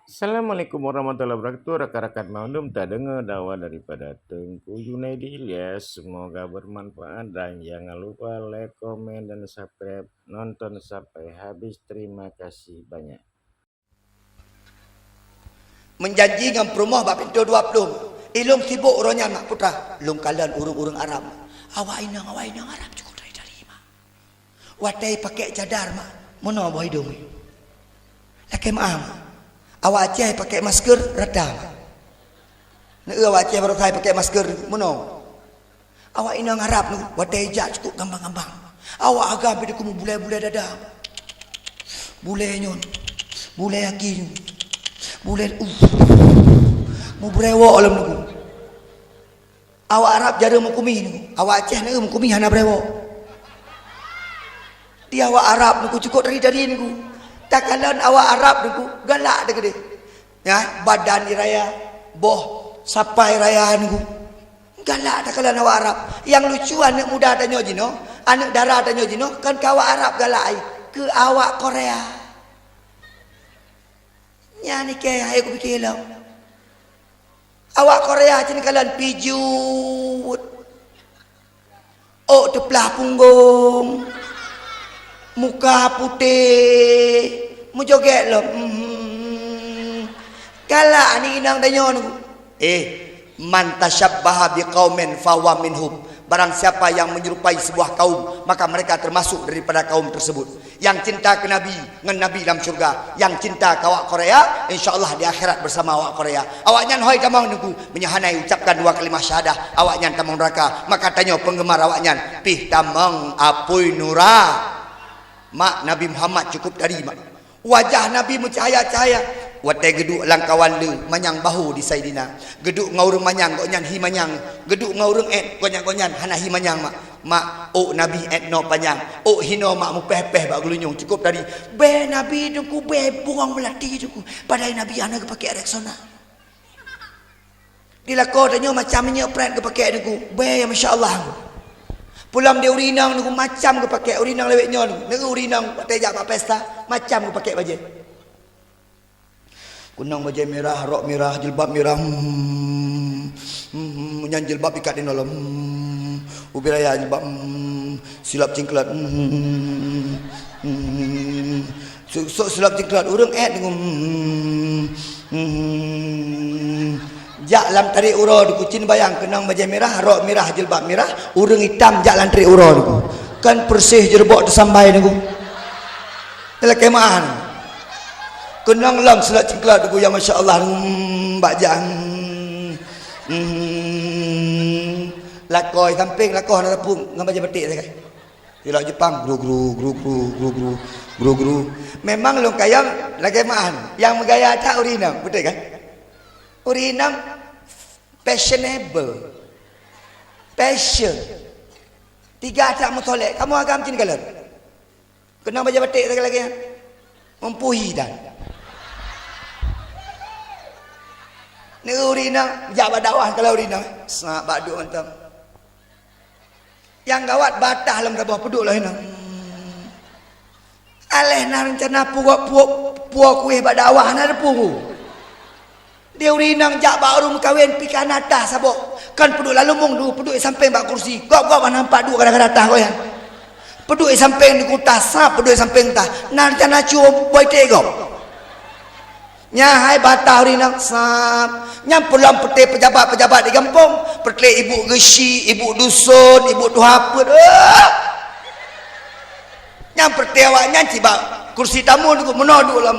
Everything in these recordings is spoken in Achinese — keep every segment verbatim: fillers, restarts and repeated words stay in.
Assalamualaikum warahmatullahi wabarakatuh. Rakan-rakan mandum tadeungoe dakwah daripada Teungku Junaidi Ilyas. Semoga bermanfaat dan jangan lupa like, komen, dan subscribe. Nonton sampai habis. Terima kasih banyak. Meujanji ngon peurumoh bak pintoe dua ploh. Ilôn sibok uroe nyan, mak putra. Lôn kalon ureuëng-ureuëng Arab. Awak inong, awak inong Arab cukôp tari-tari, mak. Watée pakék cadar, mak, meunoe boh idong. Lakée meu'ah, mak. Awak Aceh pakék masker rata, mak. Neu awak Aceh baroesa pakék masker meunoe. Awak inong Arab nyoe, watée jak cukôp gambang-gambang. Awak agam pih deuh mubulée-bulée dada. Bulée nyoe, bulée aki nyoe, bulée, uh, mubrewok lom nyoe. Awak Arab jareung meukumih nyoe, awak Aceh nyoe meukumih hana brewok. Di awak Arab nyoe cukôp tari-tari nyoe. Takalon awak Arab nyoe galak deuh keudeh. Ya, badan iraya, boh sapai raya nyoe. Galak takalon awak Arab. Nyang lucu, aneuëk muda tanyoe jinoe, aneuëk dara tanyoe jinoe, kon keu awak Arab galak ai, keu awak Korea. Nyan ikei hai kupike lom. Awak Korea cit kalon pijuet. Ôk teuplah punggong, muka putéh, meujogét lom. Hmm. Galak ni inong tanyoe nyoe. Eh, "Man tasyabbaha biqaumin fahuwa minhum." Barang siapa yang menyerupai sebuah kaum, maka mereka termasuk daripada kaum tersebut. Nyang cinta keu Nabi, ngon Nabi lam syurga. Nyang cinta keu awak Korea, insya Allah di akhirat bersama awak Korea. Awaknyan hôi tamong Teungku, meunyoe hana ucapkan dua kalimah syahadah, awaknyan tamong neuraka. Maka tanyoe peunggemar awaknyan pih tamong apui nura. Mak, Nabi Muhammad cukôp tari, mak. Wajah Nabi meucahaya-cahaya. Watée geuduek lam kawan le, manyang bahô di Saidina. Geuduek ngon ureuëng manyang, gobnyan hi manyang. Geuduek ngon ureuëng ék, gobnyan-gobnyan hana hi manyang, mak. Mak, ôk Nabi ék noe panyang, ôk hinoe mak mupéh-péh bak geulinyueng cukôp tari. Bèe Nabi Teungku, bèe bungong meulati Teungku. Padahai Nabi hana geupakék Rexona. Di lakoe tanyoe macam minyeuk pret geupakék Teungku. Bèe nyang masya Allah. Pulom di ureuëng inong Teungku macam geupakék ureuëng inong lawét nyoe Teungku. Neu ureuëng inong watée jak bak pesta macam geupakék bajée. Keunong bajée mirah, rok mirah, jilbab mirah, hmm, hmm, hmm, nyan jilbab ikat di nolom, hmm, ubé raya jilbab, hmm, silop cingklat, hmm, hmm, hmm, su-, sok silop cingklat, ureuëng ék deungon, hmm, hmm, hmm. Jak lam tarék uroe Teungku, cit bayang keunong bajée mirah, rok mirah, jilbab mirah, ureuëng itam jak lam tarék uroe Teungku. Kan peureséh jeureubok teusambai Teungku. Lakée meu'ah. Keunong lom silop cingklat Teungku, ya masya Allah, hmm, bak jak, hmm, hmm. Lakoe sampéng, lakoe hana tapung, ngon bajée batik sagai. Silop Jepang, gru, gru, gru, gru, gru, gru, gru, gru. Memang lôn kayang lakée meu'ah. Nyang meugaya that ureuëng inong, beutôi kan? Ureuëng inong fashionable. Fashion. Tiga that meusolek, kamoe agam cit kalon. Keunong bajée batik lagée-lagée nyan. Meumpuhi dan. Neu ureuëng inong, jak bak dakwah kalau ureuëng inong. Semak bak duek mantong. Nyang gawat batah lam saboh peuduek lom inong. Aléh na reuncana puwoe, puwoe, puwoe kueh bak dakwah na teupeu. Di ureuëng inong jak bak ureuëng meukawen pih ka na tah saboh. Kan peuduek lalumong Teungku, peuduek sampéng bak kursi. Gob-gob hana nampak duek kadang-kadang tah gob nyan. Peuduek sampéng Teungku tah sab, peuduek sampéng tah. Na reuncana cue boi trek gob. Nyan hai batah ureuëng inong sab. Nyan pulom peuté peujabat-peujabat di gampông. Peuté ibu geuchik, ibu duson, ibu tuha peuet. Eh! Nyan peuté awaknyan cit bak kursi tamu Teungku meunoe duek lom.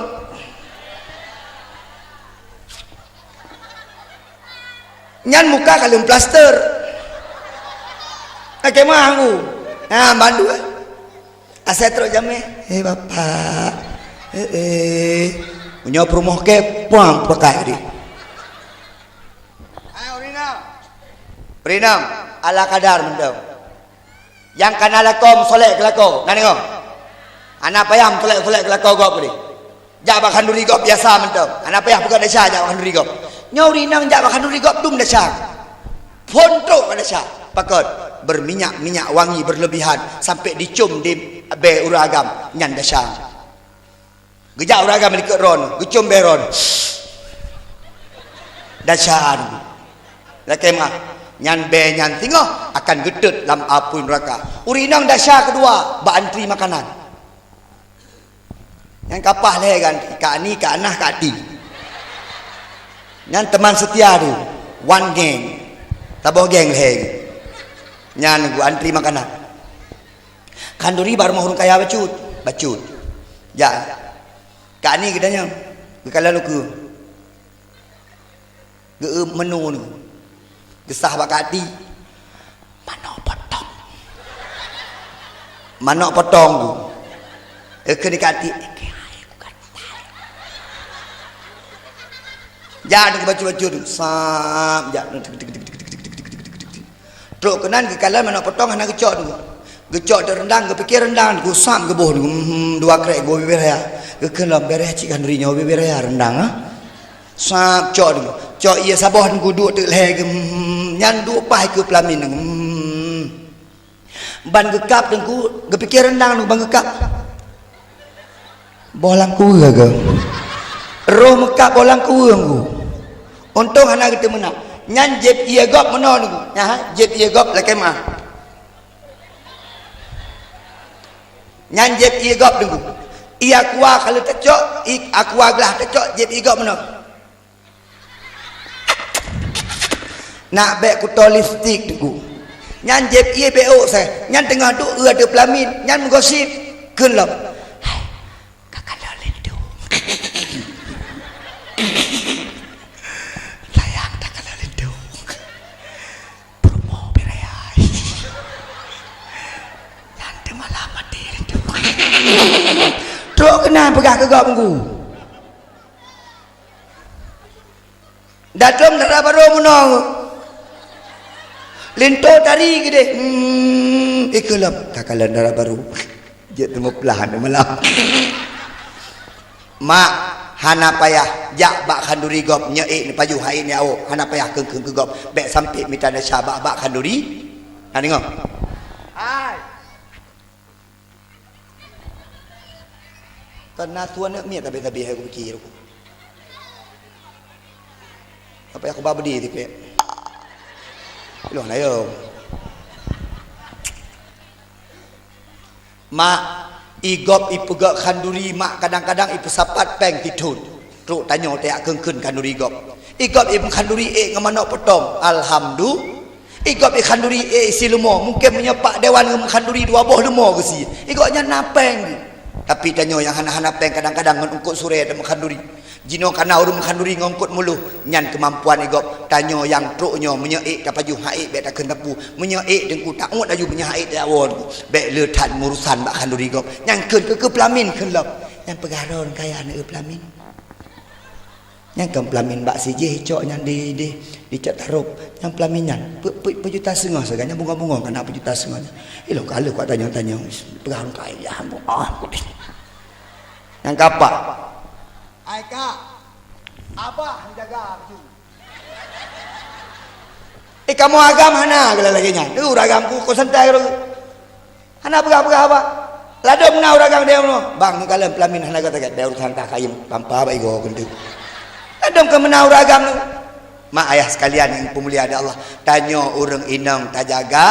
Nyan muka ka lheueh plaster. Lakée meu'ah Teungku. Ha, bandum, eh. Asai trok jamé. Eh, bapak. Eh, eh. Meunyoe peurumoh kée, puang peukai deh. Hai, ureuëng inong. Ureuëng inong, ala kadar mantong. Nyang ka na lakoe meusolek keu lakoe, na deungoe? Hana payah meusolek-solek keu lakoe gob keudeh. Jak bak khanduri gob biasa mantong. Hana payah peugah desya jak bak khanduri gob. Nyoe ureuëng inong jak bak khanduri gob dum desya. Phon trok bak desya. Pakon? Berminyak-minyak wangi berlebihan sampai dicium di bèe ureuëng agam, nyan desya. Geujak ureueng agam likot droe, geucom bèe droe. Dasya. Lakèe meu'ah, nyan bèe nyan singoh akan geutot lam apui neuraka. Ureueng inong dasya keudua bak antri makanan. Nyan kapah lhèe kan, Kak Ani, Kak Anah, Kak Ti. Nyan teman setia tu, one gang. Saboh geng lhèe. Nyan geuantri makanan. Khanduri bak rumoh ureueng kaya bacut, bacut. Jak. Kak Ani geutanyong, geukalon ukeue. Geu-, menu ni. Geusah bak Kak Ti. Manok potong. Manok potong tu. Eukheun di Kak Ti. Jak ni bacut-bacut tu. Sap, jak. Trok keunan geukalon manok potong hana geucok tu. Geucok teuk rendang, geupike rendang, geusap geuboh tu. Hmm, dua krek geuboh bibèe raya. Geukheun lom bibèe raya cit khanduri nyoe bibèe raya rendang, ah. Sap cok tu. Cok ie saboh tu duek teuk lhèe geuh. Hmm, nyan duek paih keu peulamin tu. Hmm. Ban geukap teungku, geupike rendang tu ban geukap. Boh lam kuweue geuh. Roh meukap boh lam kuweue teungku. Untông hana geuteumeunang. Nyan jieb ie gob meunoe teungku. Nyan, ha, jieb ie gob lakèe meu'ah. Nyan jieb ie gob teungku. Ie aqua ka lheueh tacok, ie aqua glah tacok, jieb ie gob meunoe. Nak bèk kuto lipstik teungku. Nyan jieb ie bèk ôk sai. Nyan teungoh duek eu ateueh peulamin. Nyan meugosip. Kheun lom. Hai, ka kalon linto. Sayang, ka kalon linto. Peurumoh beuraya. Nyan teumalam maté linto. Trok keunan peugah keu gob teungku. Datang dara barô meunoe. Linto tari keudeh. Hmm, ikeu lom. Ka kalon dara barô. Jeuet teumeuplah aneuk malam. Mak, hana payah jak bak khanduri gob nyoe ék neupajoh hai ék nyawo. Hana payah kheun-kheun keu gob. Bèk sampoe mita desya bak, bak khanduri. Na deungö? Hai. Kon na tuan neuk miet tabi-tabi hai kupike ruku. Apa ya kuba bedi tipek. Loh na yo. Mak, i gob ipeugöt khanduri mak kadang-kadang ipeusapat péng tithon. Trok tanyoe tajak kheun-kheun khanduri gob. I gob imeukhanduri ék ngon manök potong. Alhamdulillah. I gob ikhanduri ék isi leumo, mungken meunyoe pak dewan ngon meunkhanduri dua boh leumo geusie. I gob nyan na péng. Tapi tanyoe nyang hana-hana péng kadang-kadang ngon eungkôt surée tameukhanduri. Jinoe kana ureuëng meunkhanduri ngon eungkôt muloh, nyan keumampuan i gob. Tanyoe nyang trok nyoe meunyoe ék tapajoh han ék bèk takheun teupeu. Meunyoe ék teungku taôt laju meunyoe han ék taôt. Bèk le that murusan bak khanduri gob. Nyan kheun keu, keu peulamin kheun lom. Nyan peugah droe kaya aneuk peulamin. Nyan kan peulamin bak sijih cok nyan di, di, di cok tarôp. Nyan peulamin nyan, pe, pe, peujuta seungoh sagai nyan bungong-bungong kana peujuta seungoh nyan. Ilong ka lheueh kuat tanyong-tanyong, peugah ureuëng kaya, ah, kudeh. Nyan kapa? Ai kak, abah jaga baju. Eh, kamoe agam hana geula lagée nyan. Tu ureuëng agam ku, ku santai ureuëng. Hana peugah-peugah haba. Ladôm na ureuëng agam deuh nyoe, "Bang, neukalon peulamin hana gata gét, bèk urosan kah kayém, tampa bak igoe keuneuk." Ladôm keu meunan ureuëng agam nyoe. Mak ayah sekalian nyang dipeumulia lé Allah, tanyoe ureuëng inong tajaga,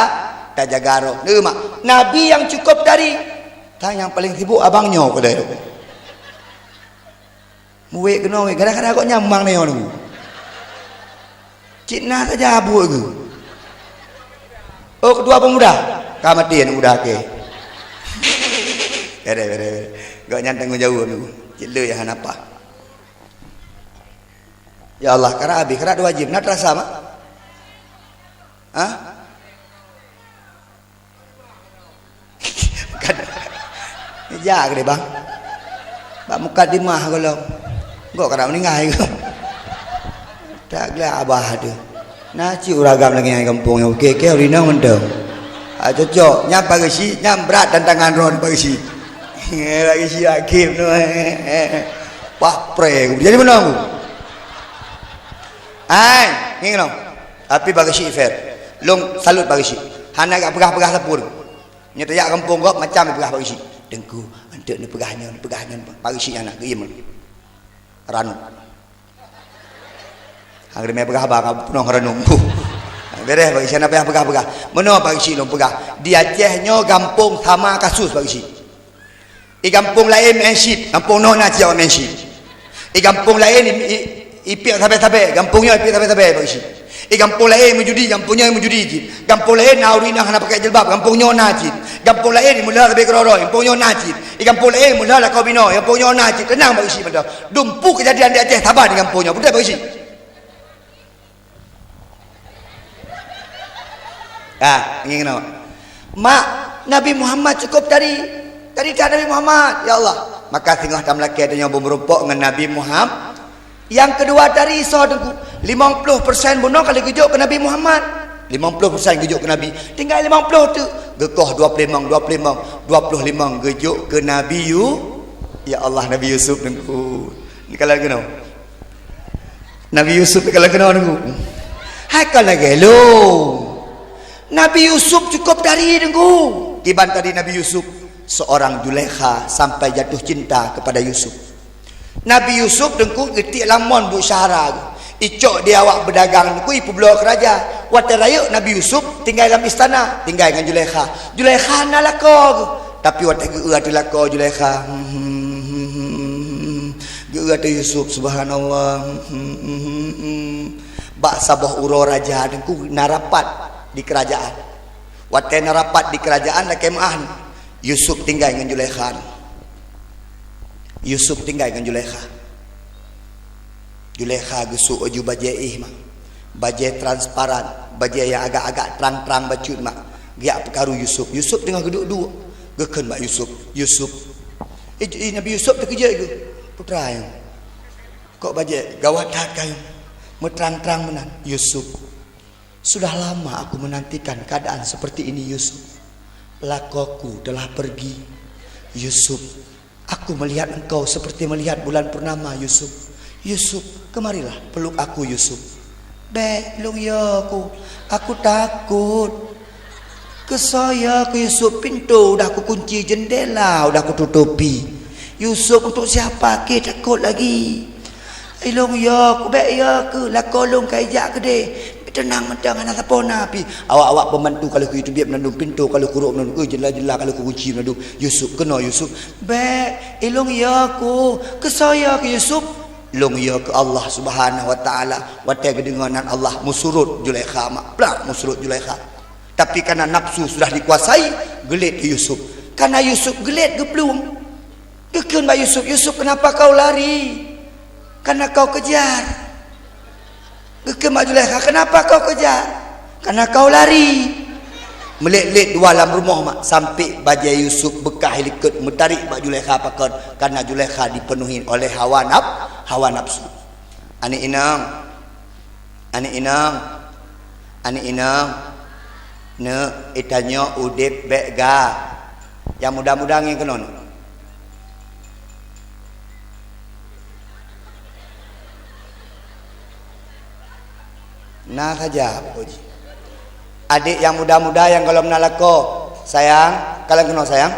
tajaga roh. Neu mak, nabi nyang cukup tari. Tang nyang paleng sibuk abang nyoe keudeh. Muwék keunoe wék, kadang-kadang gobnyan mang nyoe nunggu. Cit na saja buet geuh. Oh, ketua pemuda, ka maté aneuk muda ke. Bere, bere, bere. Gobnyan tanggung jaweueb nunggu. Cit le nyang hana paih. Ya Allah, karat habéh, karat wajéb. Na teurasa, mak? Hah? Bukan. Ija keude, Bang. Bak mukadimah gohlom. Gok kada meuninggai goh. Tak gleh abah tu. Na cit ureuëng agam lagée nyan gampông nyoe. Oke, oke, ureuëng inong mantong. Ah, cocok. Nyan pageusik, nyan brat tantangan droe pageusik. Pageusik akhé tu. Pah pre. Jadi menang. Hai, ngieng lom. Tapi pageusik fair. Long salut pageusik. Hana gak peugah-peugah sapeue. Nyoe tajak gampông gob macam peugah pageusik. Teungku, anteuk neupeugah nyoe, neupeugah nyoe, Pak Geuchik nyan na geuiem. Ranub. Hang reumé peugah haba ka peunoh ranub. Puh. Beres, Pak Geuchik, hana payah peugah-peugah. Meunoe Pak Geuchik lôn peugah. Di Aceh nyoe gampông sama kasus, Pak Geuchik. Di gampông laén meu'en cit, gampông nyoe na cit awak meu'en cit. Di gampông laén i, i, ipiek sabe-sabe, gampông nyoe ipiek sabe-sabe, Pak Geuchik. Di gampông laén meujudi, gampông nyoe meujudi cit. Gampông laén na ureueng inong hana pakai jilbab, gampông nyoe na cit. Gampông laén meuleuha sabe keudroe-droe, gampông nyoe na cit. Di gampông laén meuleuha lakoe binoe, gampông nyoe na cit. Teunang Pak Geuchik mantong. Dumpeue keujadian di Aceh saban di gampông nyoe. Beutôi Pak Geuchik? Ah, ngieng keunoe. Mak, Nabi Muhammad cukup tari. Tari that Nabi Muhammad, ya Allah. Maka singoh tameulakée tanyoe beumeurumpok ngon Nabi Muhammad. Nyang keudua tari soe Teungku? Limong ploh persen bunoe ka lheueh geujok keu Nabi Muhammad. Limong ploh persen geujok keu Nabi. Tinggai limong ploh teuk. Geukoh dua ploh limong, dua ploh limong, dua ploh limong geujok keu Nabi Yu-, ya Allah, Nabi Yusuf Teungku. Ni kalau keunoe. Nabi Yusuf ka lagée keunoe Teungku. Hai ka lagée lôn. Nabi Yusuf cukup tari Teungku. Kiban tari Nabi Yusuf, seorang Zulaikha sampai jatuh cinta kepada Yusuf. Nabi Yusuf Teungku geutiek lam mon buet syahara geuh. Icok di awak peudagang Teungku ipeubloe keu raja. Watée rayeuk Nabi Yusuf tinggai lam istana, tinggai ngon Zulaikha. Zulaikha na lakoe geuh. Tapi watée geu-eu ateueh lakoe Zulaikha. Geu-eu ateueh Yusuf, subhanallah. Bak saboh uroe raja Teungku na rapat di keurajaan. Watée na rapat di keurajaan lakée meu'ah, Yusuf tinggai ngon Zulaikha. Yusuf tinggai ngon Zulaikha. Zulaikha geusok baju bajée éh mak. Bajée transparan, bajée nyang agak-agak trang-trang bacut mak. Geujak peukaru Yusuf. Yusuf teungoh geuduek-duek. Geukheun bak Yusuf, "Yusuf." Eh, eh, Nabi Yusuf teukeujot geuh. "Putra ayong, kok bajée gawat that kayong, meutrang-trang meunan?" "Yusuf, sudah lama aku menantikan keadaan seperti ini, Yusuf. Lakoku telah pergi. Yusuf, aku melihat engkau seperti melihat bulan purnama, Yusuf. Yusuf, kemarilah peluk aku, Yusuf." "Bék, lôn yo ku. Aku takot." "Keusoe yo ku, Yusuf? Pintoe udah kukunci, jendela udah kututupi." "Yusuf, untuk siapa keu takot lagi? Ilôn yo ku, bék yo ku. Lakoe lôn ka ijak keudeh. Teunang mantong, hana sapeue na pih." Awak-awak pembantu ka lheueh kuyue teubiet meunandum, pintoe ka lheueh kurok meunandum, eh, jendela-jendela ka lheueh kukunci meunandum. "Yusuf, keunoe Yusuf." "Bék, ilôn yo ku. Keusoe yo ku, Yusuf?" "Lôn yo ku Allah Subhanahu wa Taala." Watée geudeungoe nan Allah, meusurot Zulaikha mak. Plak, meusurot Zulaikha. Tapi karena nafsu sudah dikuasai, geulet keu Yusuf. Karena Yusuf geulet, geuplueng. Geukheun bak Yusuf, "Yusuf, kenapa kau lari? Karena kau kejar." Geukheun bak Zulaikha, "Kenapa kau kejar?" "Karena kau lari." Meulet-let dua lam rumoh mak, sampai bajée Yusuf beukah likot, meutarik bak Zulaikha pakon, karena Zulaikha dipenuhi oleh hawa naf-, hawa nafsu. Aneuk inong, aneuk inong, aneuk inong, neuk, geutanyoe udeb bék ga. Nyang muda-muda ngieng keunoe. Na saja, Pak Haji. Adek nyang muda-muda nyang gohlom na lakoe, sayang, kalon keunoe sayang.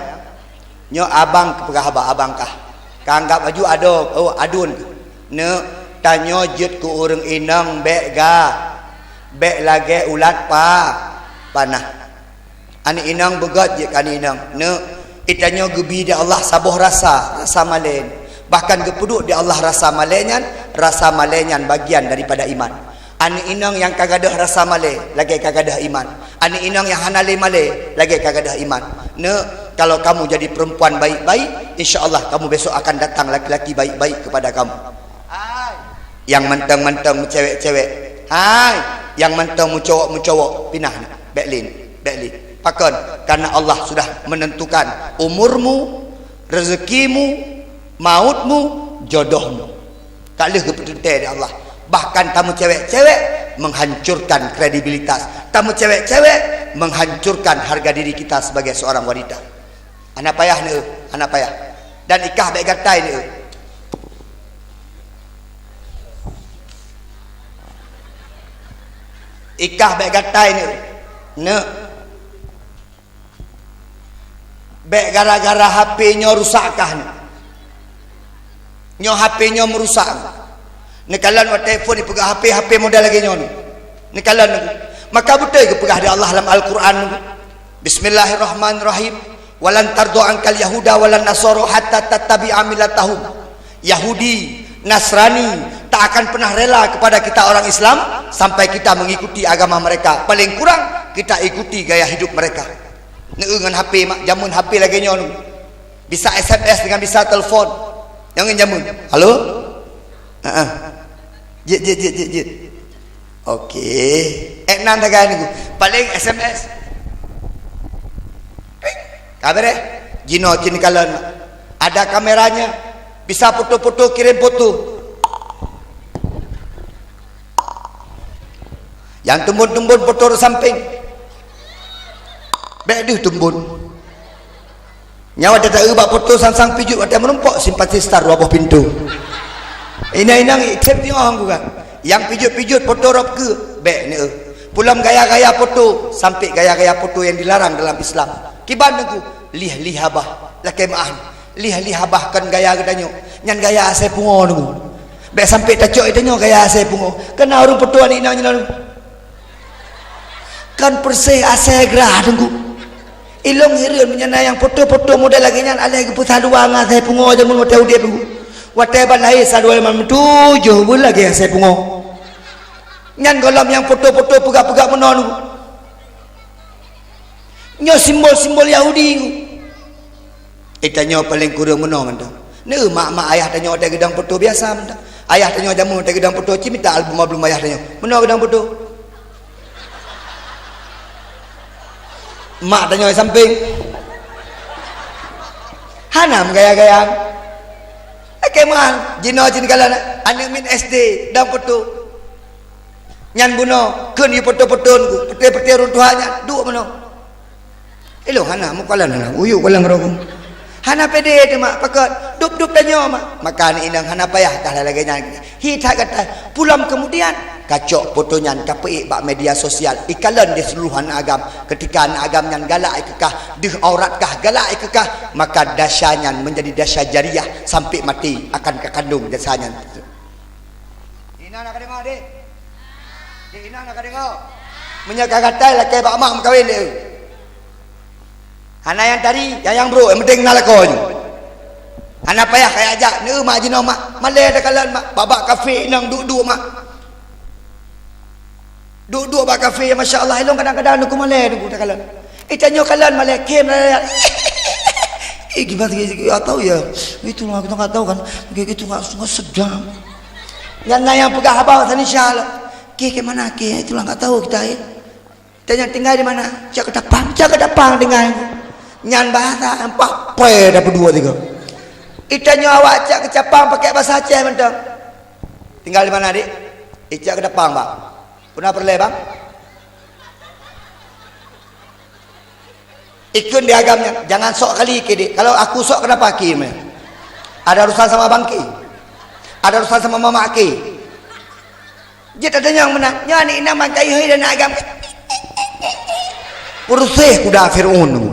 Nyoe abang keupeugah bak abang kah. Ka anggab laju adoe, oh, aduen. Neuk, tanyoe jeuet keu ureueng inong bék ga. Bék lagée ulat pa-, panah. Aneuk inong beugét jeuet keu aneuk inong. Neuk, geutanyoe geubi di Allah saboh rasa, rasa malée. Bahkan geupeuduek di Allah rasa malée nyan, rasa malée nyan bagian daripada iman. Aneuk inong nyang ka gadôh rasa malée, lagée ka gadôh iman. Aneuk inong nyang hana lé malée, lagée ka gadôh iman. Neuk, kalau kamu jadi perempuan baik-baik, insya Allah kamu besok akan datang laki-laki baik-baik kepada kamu. Nyang mantong-mantong meucewek-cewek. Hai, nyang mantong meucowok-meucowok, pinah neuk. Bék lé, bék lé. Pakon? Karena Allah sudah menentukan umurmu, rezekimu, mautmu, jodohmu. Ka lheueh geupeuteuntée lé Allah. Bahkan tameucewek-cewek menghancurkan kredibilitas. Tameucewek-cewek menghancurkan harga diri kita sebagai seorang wanita. Hana payah neuk, hana payah. Dan i kah bék gatai neuk. I kah bék gatai neuk. Neuk. Bék gara-gara H P nyoe rusak kah ni. Nyoe H P nyoe meurusak. Neukalon watée phon ipeugah H P, H P model lagée nyoe ni. Neukalon. Maka beutôi geupeugah di Allah lam Al-Quran. Bismillahirrahmanirrahim. "Walan tardo angkal yahuda walan nasoro hatta tattabi'a millatahum." Yahudi, Nasrani tak akan pernah rela kepada kita orang Islam sampai kita mengikuti agama mereka. Paling kurang kita ikuti gaya hidup mereka. Neu ngon H P mak, jameun H P lagée nyoe. Bisa S M S dengan bisa telepon. Jangan jameun. Halo? Heeh. Jit, jit, jit, jit, jit. Oke. Eh, nan tagai niku. Paling S M S. Ping. Ka beureh. Jinoe cit kalon. Ada kameranya. Bisa foto-foto, kirim foto. Nyang tumbon-tumbon foto rot sampéng. Bék deuh tumbon. Nyawa teuta bak foto sang-sang pijuet watée meurumpok simpati star dua boh pintoe. Inong-inong seb teuh hong gura. Nyang pijuet-pijuet foto rot keu bék ni. Pulom gaya-gaya foto sampai gaya-gaya foto yang dilarang dalam Islam. Kiban nunggu lih-lih abah lakée meu'ah. Lih-lih abah kon gaya geutanyoe. Nyan gaya asai pungo nunggu. Bék sampai tacok geutanyoe gaya asai pungo. Kena ureuëng foto aneuk inong nyoe. Kan persis asai grah teungku. Ilong hireuen meunyoe na nyang foto-foto model lagée nyan alai geupeusaluwa ngon asai pungo jameun watée udeb teungku. Watée ban lahé saluwa limong tujoh beulagée asai pungo. Nyan golom nyang foto-foto peugah-peugah meunoe teungku. Nyoe simbol-simbol Yahudi teungku. Itanyoe paleng kureueng meunoe mantong. Neu mak-mak ayah tanyoe watée geudong foto biasa mantong. Ayah tanyoe jameun watée geudong foto cit mita album-album ayah tanyoe. Meunoe geudong foto. Mak tanyoe sampéng. Hana meugaya-gaya. Oke meu'ah, jinoe cit kalon aneuk miet S D dong foto. Nyan bunoe kheun yue foto-foto nunggu, peuté-peuté ureuëng tuha nyan duek meunoe. Ilong hana meukalon hana, uyuek kalon rogong. Hana pede teuh mak, pakot dub-dub tanyoe mak. Maka aneuk inong hana payah kah lagée nyan. Hi that gata. Pulom kemudian kacok foto nyan kapeuék bak media sosial. Ikalon di seluruh aneuk agam. Ketika aneuk agam nyan galak ikeukah, deuh aurat kah galak ikeukah, maka dasa nyan menjadi dasa jariah sampai mati akan kakandung dasa nyan. Inan na ka deungoe, Dek? Dek, inan na ka deungoe? Meunyoe ka gatai lakée bak mak meukawen, Dek. Hana nyang tari, nyang, nyang brok, nyang penting na lakoe nyoe. Hana payah kajak-jak, neu mak jinoe mak, malée takalon mak, bak-bak kafe inong duek-duek mak. Duek-duek bak kafe, masya Allah, ilong kadang-kadang nunggu malée nunggu takalon. Eh, tanyoe kalon malée, khem malée. Eh, gimana, gimana, gimana, tahu ya? Itulah kita nggak tahu kan. Kayak gitu nggak, nggak sedap. Nyan na nyang peugah haba bahasa Indonesia lah. Ke, ke mana ke? Itulah nggak tahu kita ya. Tanya tinggal di mana? Cak Ketapang, Cak Ketapang tinggal. Nyan bahasa empat pe dah berdua tiga. Itanyoe awak Cak Ketapang pakai bahasa Aceh mantong. Tinggal di mana, Dik? Icak Ketapang, Bang. Pernah perlé, Bang? Ikun di agam nyan, jangan sok kali ke, Dik. Kalau aku sok, kenapa ke, meh? Ada urusan sama abang ke? Ada urusan sama mamak ke? Jeuet tatanyong meunan. Nyoe aneuk inong ban kayue dan agam. Peuruséh kuda Fir'aun tu.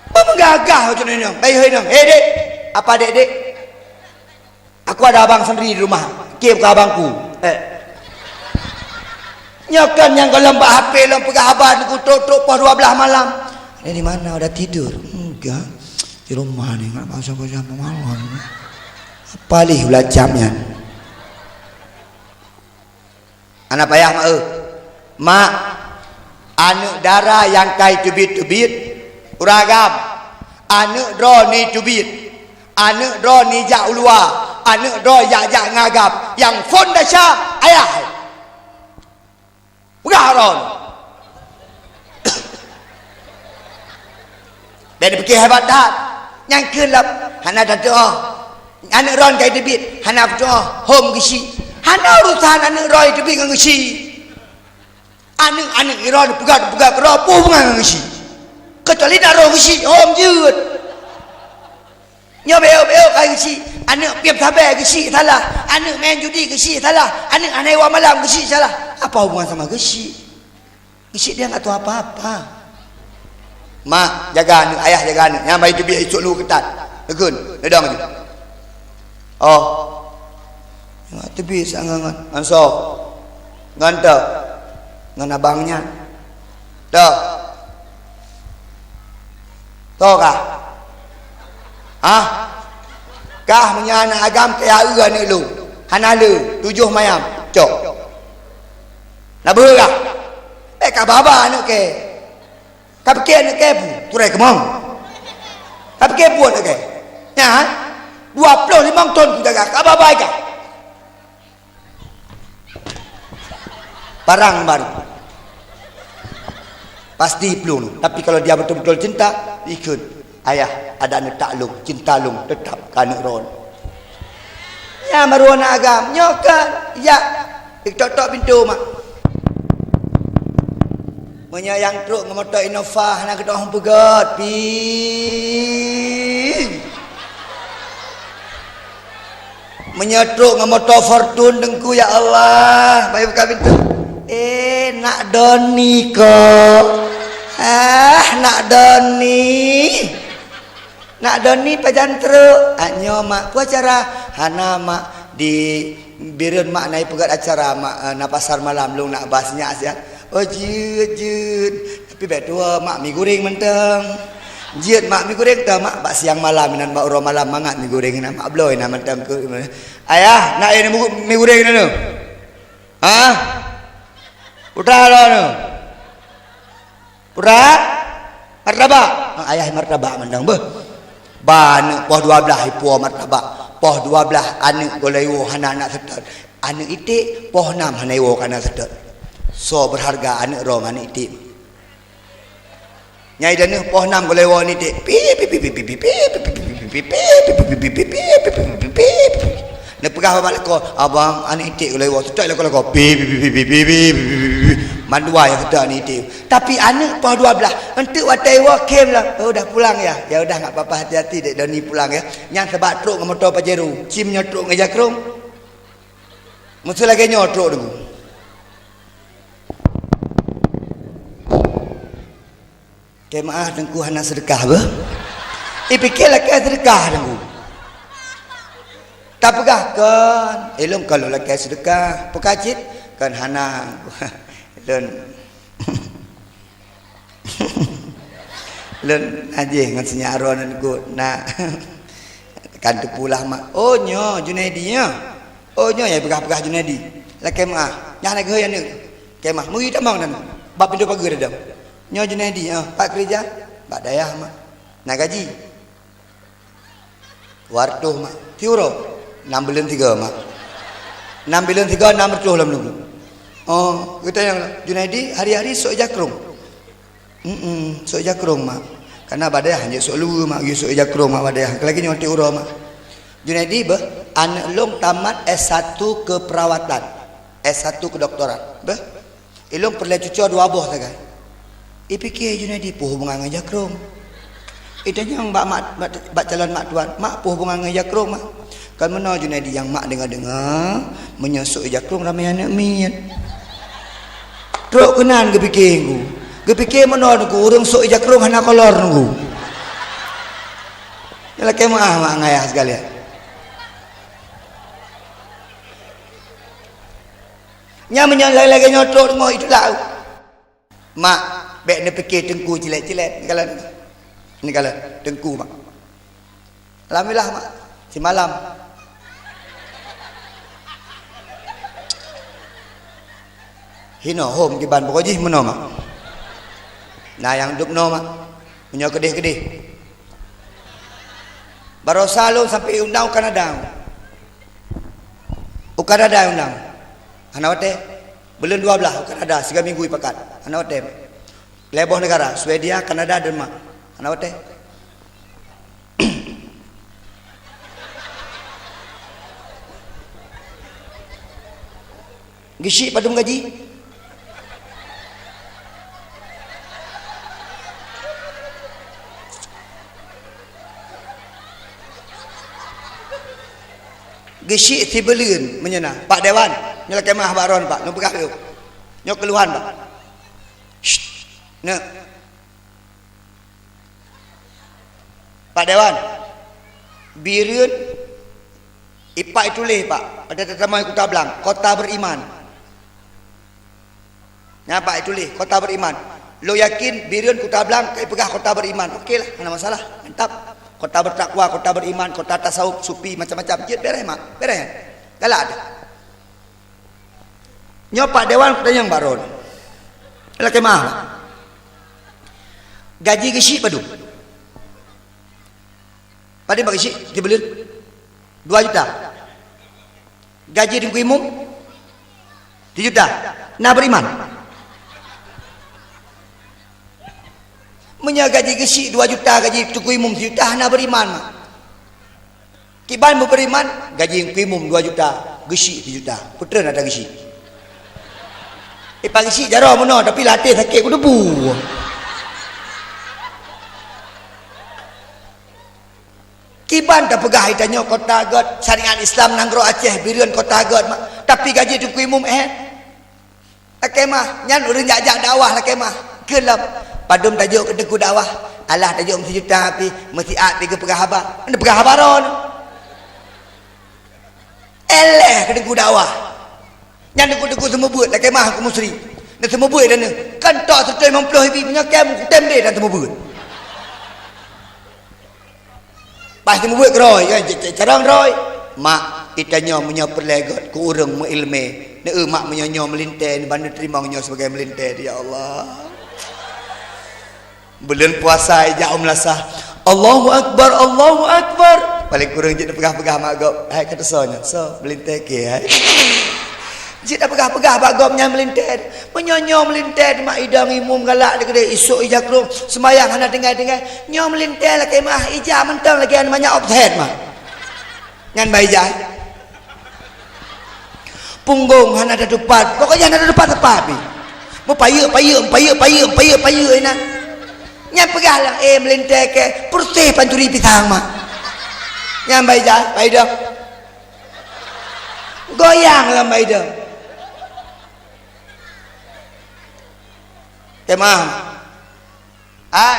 Pemeugagah macam ni, kayue inong. "Hei, Dek." "Apa, Dek, Dek?" "Aku ada abang sendiri di rumah." "Kie bukan abangku." Eh. Nyoe kan nyang gohlom bak H P lom peugah haba nunggu trok-trok poh dua belas malam. "Ini di mana? Udah tidur?" "Enggak. Di rumah ni, nak pasang-pasang malam." Apa lih ulah jam nyan? Hana payah mak eh. Mak, aneuk dara nyang kai teubiet-teubiet, uragam, aneuk droe ni teubiet, aneuk droe ni jak u luwa, aneuk droe jak-jak ngagam, nyang phon desya ayah. Peugah droe. Bék dipike hebat that. Nyang kheun lom hana tatuoh. Aneuk droe kai teubiet hana peutuoh, hom geuchik. Hana urusan aneuk droe teubiet ngon geuchik. Aneuk-aneuk droe peugah-peugah keudroe peue hubungan ngon geuchik. Keucuali na roh geuchik, hom jeuet. Nyoe beu-beu kai geuchik, aneuk piep sabe geuchik salah, aneuk main judi geuchik salah, aneuk hana iwa malam geuchik salah. Apa hubungan sama geuchik? Geuchik dia enggak tahu apa-apa. Mak, jaga aneuk, ayah jaga aneuk. Nyan bah teubiet isuk lu keutat. Neukheun, neudong ju. Oh. Nyan teubiet sa ngon, ngon, ngon soe? Ngon toh? Ngon abang nyan. Toh? Toh kah? Hah? Kah meunyoe aneuk agam keu aneuk lôn? Hana le, tujoh mayam. Cok. Na beuhe kah? Eh, ka baba aneuk kèe. Ka piké aneuk kèe peue? Turai keumong. Ka piké peue aneuk kèe? Nyan, dua ploh limong thon kujaga, ka babai ka. Parang baru. Pasti plueng. Tapi kalau dia betul-betul cinta, ikut. Ayah, ada aneuk tak lôn, cinta lôn tetap keu aneuk droen. Nyan baru aneuk agam. Nyoe kan, jak. Tok-tok pintoe mak. Meunyoe nyang trok ngon moto Innova hana keudroe peugöt, pi. Meunyoe trok ngon moto Fortune Teungku, ya Allah, bayu buka pintoe. Eh, nak Doni ko. Ah, nak Doni. Nak Doni pajan trok. Ah, nyoe mak, peue acara? Hana mak, di Bireuen mak na ipeugöt acara mak, eh, na pasar malam, lôn nak ba sinyak siat. Oh, jeuet, jeuet. Tapi bèk tuwoe mak, mi goreng mantong. Jeuet mak, mi goreng teuh mak, bak siang malam inan, bak uroe malam mangat mi goreng inan, mak bloe inan mantong keu. Ayah, nak mi goreng inan. Ha? Putra lo nu. Pura martabak. Ha, ayah martabak mantong beuh. Ba aneuk poh dua blah ipuwoe martabak. Poh dua blah aneuk gohlom iwoe hana aneuk seutôt. Aneuk iték poh nam hana iwoe keu aneuk seutôt. Soe beurharga, aneuk droe ngon aneuk iték? Nyang i deuh poh nam gohlom iwoe aneuk iték. Pi, pi, pi. Neupeugah bak lakoe, "Abang, aneuk iték gohlom iwoe." Seutôt lakoe-lakoe, "Pi, pi, pi." Mandua nyang seutôt aneuk iték. Tapi aneuk poh dua blah, enteuk watèe iwoe khém lah. "Oh, dah pulang ya? Ya udah, nggak apa-apa, hati-hati, Dek Doni pulang ya." Nyan sabab trok ngon moto Pajero, cim nyoe trok ngon jakrong. Meuseu lagèe nyoe trok deungon. Keu meu'ah Teungku hana seudeukah beuh. Ipiké lakèe seudeukah Teungku. Tapeugah kon, ilôn kon lôn lakèe seudeukah. Peue ka cit? Kon hana. Lôn, lôn najih ngon sinyak droeneuh Teungku. Na. Kan teupeue lah mak. Oh, nyoe Junaidi nyoe. Oh, nyoe nyang peugah-peugah Junaidi. Lakèe meu'ah. Nyan lagèe aneuk. Kèe mah. Meuri tamong dan bak pintoe pageue dadong. Nyoe Junaidi, ah, pat keureuja? Bak dayah, mak. Na gaji? Dua reutôh, mak. Siuroe? Nam buleuen sigoe, mak. Nam buleuen sigoe, nam reutôh lom Teungku. Oh, geutanyong, Junaidi hari-hari sôk jakrong? Mm-mm, sôk jakrong, mak. Karena bak dayah hanjeuet sôk luweue, mak, geuyue sôk jakrong, mak, bak dayah. Lagèe nyoe tiep uroe, mak. Junaidi beuh, aneuk lôn tamat S satu keperawatan, S satu kedokteran. Beuh. Ilôn peureulèe cucoe dua boh sagai. Ipiké Junaidi peue hubungan ngon jakrong. Itanyong bak mak, bak, bak calon mak tuan, "Mak, peue hubungan ngon jakrong, mak?" Kan meunoe Junaidi nyang mak deungoe-deungoe, meunyoe sôk jakrong ramè aneuk miet. Trok keunan geupiké Teungku. Geupiké meunoe Teungku, ureueng sôk jakrong hana kolor Teungku. Nyan lakèe meu'ah mak ngon ayah sekalian. Nyan meunyoe lagèe-lagèe nyoe trok deungoe, itulah. Mak, bèk neupiké Teungku cilét-cilét. Neukalon. Neukalon. Teungku, mak. Alhamdulillah, mak. Simalam. Hinoe hom kiban pokok jih meunoe, mak. Na nyang dub noe, mak. Meunyoe keudeh-keudeh. Baroesa lôn sampai undang u Kanada. U Kanada undang. Hana watèe. Buleuen dua blah u Kanada, siga minggu ipakat. Hana watèe. Lhèe boh neugara, Swedia, Kanada, Denmark. Hana watèe. Geusyik padum gaji? Geusyik sibuleuen meunyoe na. Pak Dewan, nyoe lakèe meu'ah bak droen, Pak. Lôn peugah lé. Nyoe keuluhan, Pak. Syit. Neuk. Pak Dewan, Bireuen, ipak ituléh, Pak. Pada teutama Kuta Blang, kota beriman. Nyan, Pak, ituléh, kota beriman. Lôn yakin Bireuen, Kuta Blang, ka ipeugah kota beriman. Oke lah, hana masalah. Mantap. Kota bertakwa, kota beriman, kota tasawuf, sufi, macam-macam. Jeuet, beres, mak. Beres. Galak teuh. Nyoe Pak Dewan kutanyong bak droeneuh. Lakée meu'ah. Gaji geusyik padum? Padum bak geusyik sibuleuen? Dua juta. Gaji Teungku Imum? Sijuta. Na beriman? Meunyoe gaji geusyik dua juta, gaji Teungku Imum sijuta, hana beriman. Kiban beuberiman, gaji Teungku Imum dua juta, geusyik sijuta. Peue treun ata geusyik. Eh, pak geusyik jaroe meunoe, tapi lam até sakét kuteupue. Kiban tapeugah geutanyoe kota göt, syariat Islam nanggroe Aceh, Bireuen kota göt, mak. Tapi gaji Teungku Imum, eh? Lakée meu'ah, nyan ureuëng jak-jak dakwah lakée meu'ah. Keu lom, padum tajok keu teungku dakwah. Alah tajok meusijuta pih, meusiat pih geupeugah haba. Neupeugah haba droe. Éléh keu teungku dakwah. Nyan teungku-teungku seumeubeuet lakée meu'ah keu musri. Neuseumeubeuet dan neu. Kan tok seuteumong ploh ibi meunyoe kém kutem deh dan seumeubeuet. Bah teumeubeuet keurôi, kan, c-, c-, carông keurôi. Mak, geutanyoe meunyoe peureulée göt keu ureuëng meuiéleumé, neu-eu mak meunyoe nyoe meulintée, ban neuteurimong nyoe sibagai meulintée, ya Allah. Buleuen puasa ijak u meulasah. Allahu Akbar, Allahu Akbar. Paléng kureueng jeuet neupeugah-peugah mak gob, hai ka teusoe nyoe, soe meulintée keu hai. Jeuet tapeugah-peugah bak gob nyan meulintée. Meunyoe nyoe meulintée, mak idong imum galak dikeudeh isok ija krueng, seumayang hana tinggai-tinggai. Nyoe meulintée lakée meu'ah ija mantong lagée manyak offset mah. Nyan bai ija. Punggong hana tatupat, pokoknya hana tatupat-tupat pih. Meupayeuk-payeuk, meupayeuk-payeuk, meupayeuk-payeuk inan. Nyan peugah lah, eh meulintée keu peureuseh pancuri pisang mah. Nyan bai ija, bai idong. Goyang lam baidong. Teuma. Hai.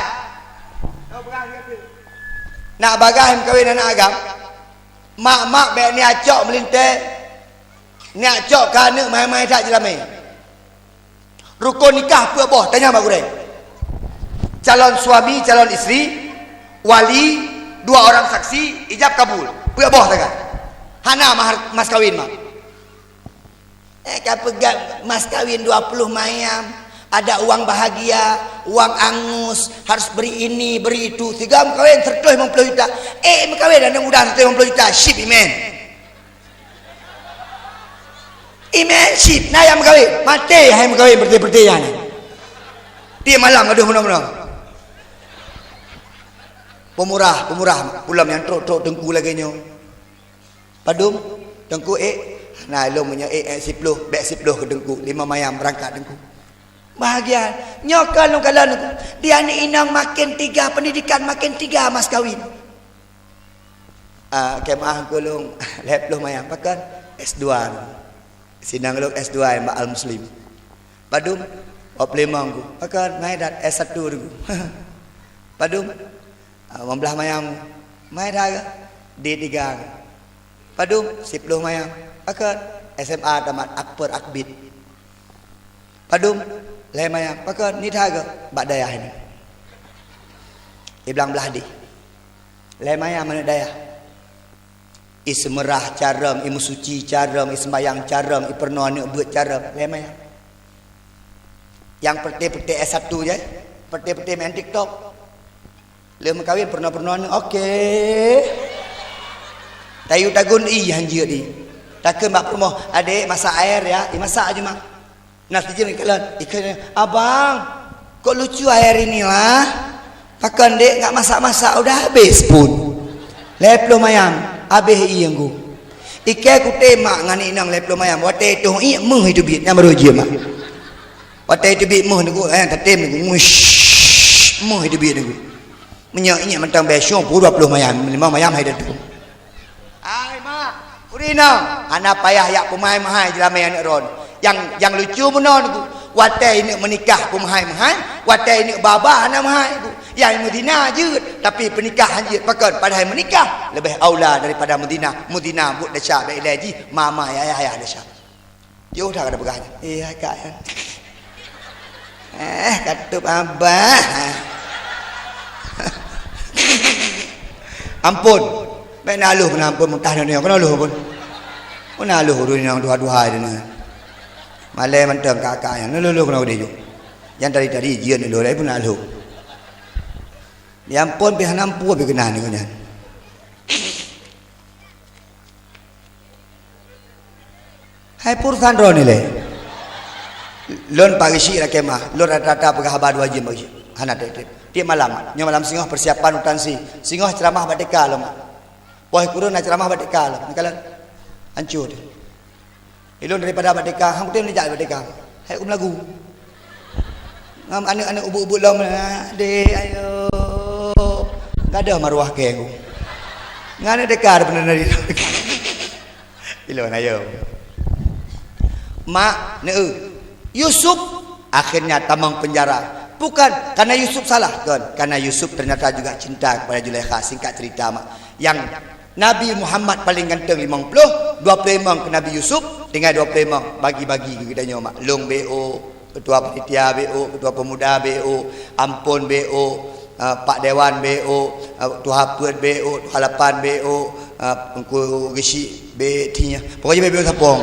Nak bagaih meukawen aneuk agam. Mak-mak bék niat cok meulintée. Niat cok keu aneuk mai-mai that jeulamé. Rukon nikah peuet boh, tanyong bak gurée. Calon suami, calon istri, wali, dua orang saksi, ijab kabul. Peuet boh sagai. Hana mahar, mas kawin mah. Eh, ka peugah mas kawin dua puluh mayam, ada uang bahagia, uang angus, harus beri ini, beri itu. Sigoe meukawen seratus lima puluh juta. Eh, meukawen aneuk muda seratus lima puluh juta, syip imen. Imen syit, na nyang meukawen. Maté hai meukawen, berarti-berarti nyan. Tiep malam gadoh meunoe-meunoe. Pemurah, pemurah. Pulang nyang trok-trok teungku lagée nyoe. Padum, teungku ék. Na lôn meunyoe ék, ék siploh, bék siploh keu teungku. Lima mayam berangkat teungku. Bahagia. Nyoe ka lôn kalon teungku. Di aneuk inong makin tiga, pendidikan makin tiga mas kawin. Ah, keumaah gulong lhée ploh mayam. Pakon? S dua. Sinang lôn S dua bak Al Muslim. Padum? Dua ploh limong ku. Pakon? Mai that S satu ku. Padum? Ah, lima belas mayam. Mai that ke? D tiga. Padum? Siploh mayam. Pakon? S M A tamat, akper akbit. Padum? Lhée mayam. Pakon? Nitha geuh bak dayah ini. Iblang blah dih. Lhée mayam aneuk dayah. Iseumeurah carông, imeusuci carông, iseumbayang carông, ipeurunoe aneuk beuet carông. Lhée mayam. Nyang peureté-peureté S satu jai, peureté-peureté main TikTok. Lheueh meukawen peurunoe-peurunoe aneuk, oke. Tayue tagun i hanjeuet i. Takheun bak peurumoh, "Adek, masak air ya." Imasak aja mak. Nah, sijeuem ikalon, ikalon, "Abang, kok lucu air inilah? Pakon dek nggak masak-masak, udah habis pun." Lhée ploh mayam, habis i nyang ku. Iké kutem mak ngon inong lhée ploh mayam, watée tueng i meuh itu biet, nyang baru jeuem mak. Watée itu biet meuh nunggu, eh, tatem nunggu, ngush, meuh itu biet nunggu. Meunyoe inyak mantong bèe syong peuet dua ploh mayam, limong mayam hai datu. Ai mak, ureueng inong, hana payah jak peumeuhai-meuhai jeulamèe aneuk droen. Nyang, nyang lucu bunoe nyoe, watèe ineuk meunikah peumeuhai-meuhai, watèe ineuk ba-ba hana meuhai. Nyang meuzina jeuet, tapi peunikah han jeuet. Pakon? Padahai meunikah leubeh aula daripada meuzina. Meuzina buet desya bèk ilèe jih, ma-ma, ayah-ayah desya. Yoh that ka peugah nyan. Eh, hai kak nyan. Eh, ka tutup abah. Ampôn. Bèk na lheuh keunan ampôn, meutah nyoe, keunan lheuh ampôn. Keunan lheuh ureueng nyang tuha-tuha nyan. Malèe mantong kak-kak nyan. Na lheuh-lheuh keunan udeh ju. Nyang tadi-tadi jeuet na lheuh, laén pun na lheuh. Di ampôn pih hana ampôn pih keunan nyoe nyan. Hai peurusan droeneuh lé. Lôn Pak Geuchik lakèe meu'ah, lôn rata-rata peugah haba dua jeuem Pak Geuchik. Hana trép-trép. Tiep malam, nyoe malam singoh persiapan u Tansi. Singoh ceuramah bak T K lôn. Poh kureueng na ceuramah bak T K lôn. Neukalon. Hancô teuh. Ilôn daripada bak T K, han kutem neujak bak T K. Hai ku meulagu. Ngon aneuk-aneuk ubit-ubit lom, "Dek, ayo." Gadôh maruah kèe ku. Ngon aneuk T K ada peunan dari. Ilôn ayo. Mak, neu, Yusuf akhirnya tamong penjara. Bukan karena Yusuf salah, kan? Karena Yusuf ternyata juga cinta kepada Zulaikha. Singkat cerita, mak. Yang Nabi Muhammad paling ganteng limong ploh, dua ploh limong keu Nabi Yusuf, tinggai dua ploh limong bagi-bagi keu geutanyoe, mak. Lôn B O, ketua panitia B O, ketua pemuda B O, ampôn B O, ah, pak dewan B O, ah, tuha peuet B O, tuha lapan B O, ah, Teungku Geuchik B T. Pokoknya B O sapong.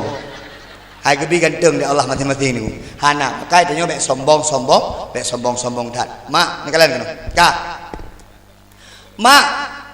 Hai geubi ganteng di Allah masing-masing niku. Hana, makanya tanyoe bèk sombong-sombong, bèk sombong-sombong that. Mak, neukalon keunoe. Ka. Mak,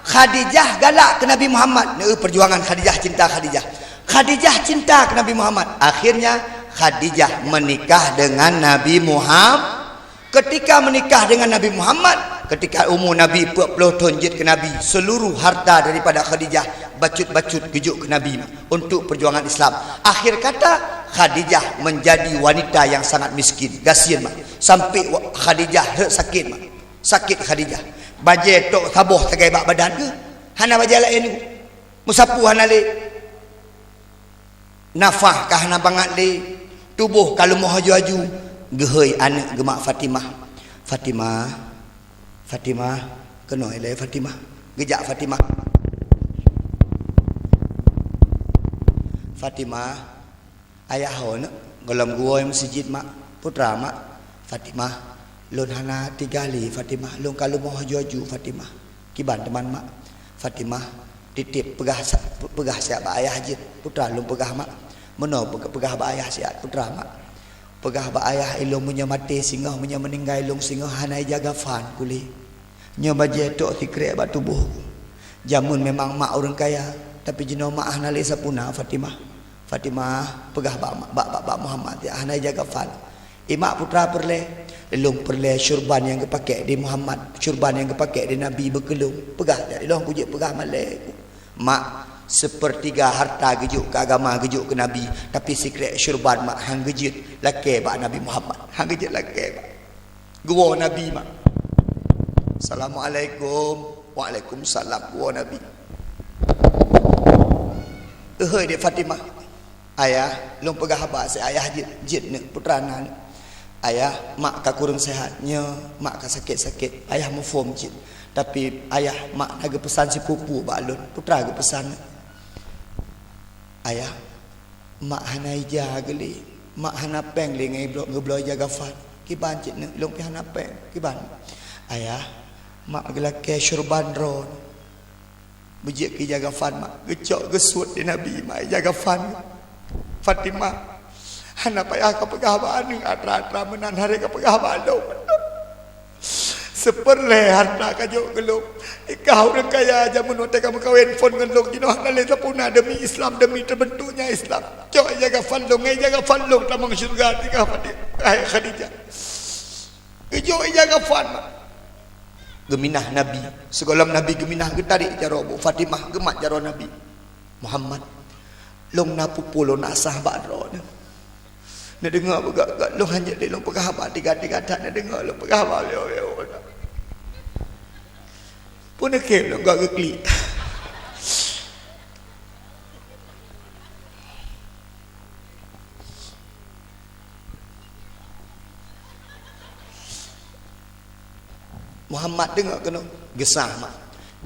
Khadijah galak keu Nabi Muhammad. Neu perjuangan Khadijah, cinta Khadijah. Khadijah cinta keu Nabi Muhammad. Akhirnya, Khadijah menikah dengan Nabi Muhammad. Ketika menikah dengan Nabi Muhammad, ketika umur Nabi peuet ploh thon jeuet keu Nabi, seluruh harta daripada Khadijah bacut-bacut geujok keu Nabi untuk perjuangan Islam. Akhir kata, Khadijah menjadi wanita yang sangat miskin. Gasien, mak. Sampai wa-, Khadijah rhot sakét, mak. Sakét Khadijah. Bajèe tok saboh sagai bak badan keuh. Hana bajèe laén. Meusapeue hana lé. Nafah ka hana bangat lé. Tuboh ka leumoh aju-aju. Geuhôi aneuk geuh, mak, Fatimah. Fatimah. Fatimah. Keunoe ilèe Fatimah. Geujak Fatimah. Fatimah. Ayah ho neuk, gohlom geuwoe meuseujid, mak. Putra, mak. Fatimah, lôn hana teuga lé, Fatimah. Lôn ka leumoh aju-aju, Fatimah. Kiban teuma, mak. Fatimah, titip peugah sa-, peugah siat bak ayah jeuet. Putra, lôn peugah, mak. Meunoe peugah, peugah bak ayah siat, putra, mak. Peugah bak ayah ilôn meunyoe maté singoh, meunyoe meuninggai lôn singoh, hana ijaga fan kulé. Nyoe bajèe tok sikrek bak tuboh ku. Jameun memang mak ureueng kaya, tapi jinoe mak hana lé sapuna, Fatimah. Fatimah, peugah bak, bak, bak, bak Muhammad, "Hana ijaga fan." "Ié mak, putra peureulèe." "Lôn peureulèe syurban nyang geupakèk di Muhammad, syurban nyang geupakèk di Nabi beukeulông." Peugah, "Ilôn kujeuet peugah malèe." "Mak, sepertiga harta geujok keu agama, geujok keu Nabi, tapi sikrek syurban mak han geujeuet lakèe bak Nabi Muhammad, han geujeuet lakèe bak." Geuwoe Nabi, mak. "Assalamualaikum." "Waalaikumsalam." Geuwoe Nabi. Euhôi dek Fatimah. "Ayah, lôn peugah haba siat ayah jeuet, jeuet neuk putra na neuk." "Ayah, mak ka kureueng sehat, nyoe mak ka sakét-sakét. Ayah muphom jeuet. Tapi ayah, mak na geupeusan sipeue-peue bak lôn." "Putra geupeusan neuk." "Ayah, mak hana ija geulé, mak hana péng lé ngon geubloe, geubloe ija gafan. Kiban cit neuk, lôn pih hana péng. Kiban?" "Ayah, mak geulakèe syurban droe. Beujeuet keu ija gafan, mak. Geucok geusuet di Nabi, mak, ija gafan." "Fatimah, hana payah kapeugah bak aneuk, atra-atra meunan haré kapeugah bak lôn. Sipeureulèe harta kajok keu lôn. Ikah ureueng kaya, jameun watèe kameukawen phon ngon lôn, jinoe hana lé sapeue na demi Islam, demi teubeuntuknya Islam. Cok ija gafan lôn, ngon ija gafan lôn tamong syeuruga tinggai Fati-, hai Khadijah." Geujok ija gafan, mak. Geuminah Nabi. Sigohlom Nabi geuminah, geutarek jaroe bu Fatimah, geumat jaroe Nabi. "Muhammad, lôn na peue-peue lôn asah bak droeneuh. Neudeungoe beugöt-göt, lôn hanjeuet lé lôn peugah haba tiga-tiga that, neudeungoe lôn peugah haba lé-lé." Peuneukhem lôn göt geuklik. Muhammad, deungoe keunoe, geusah mak.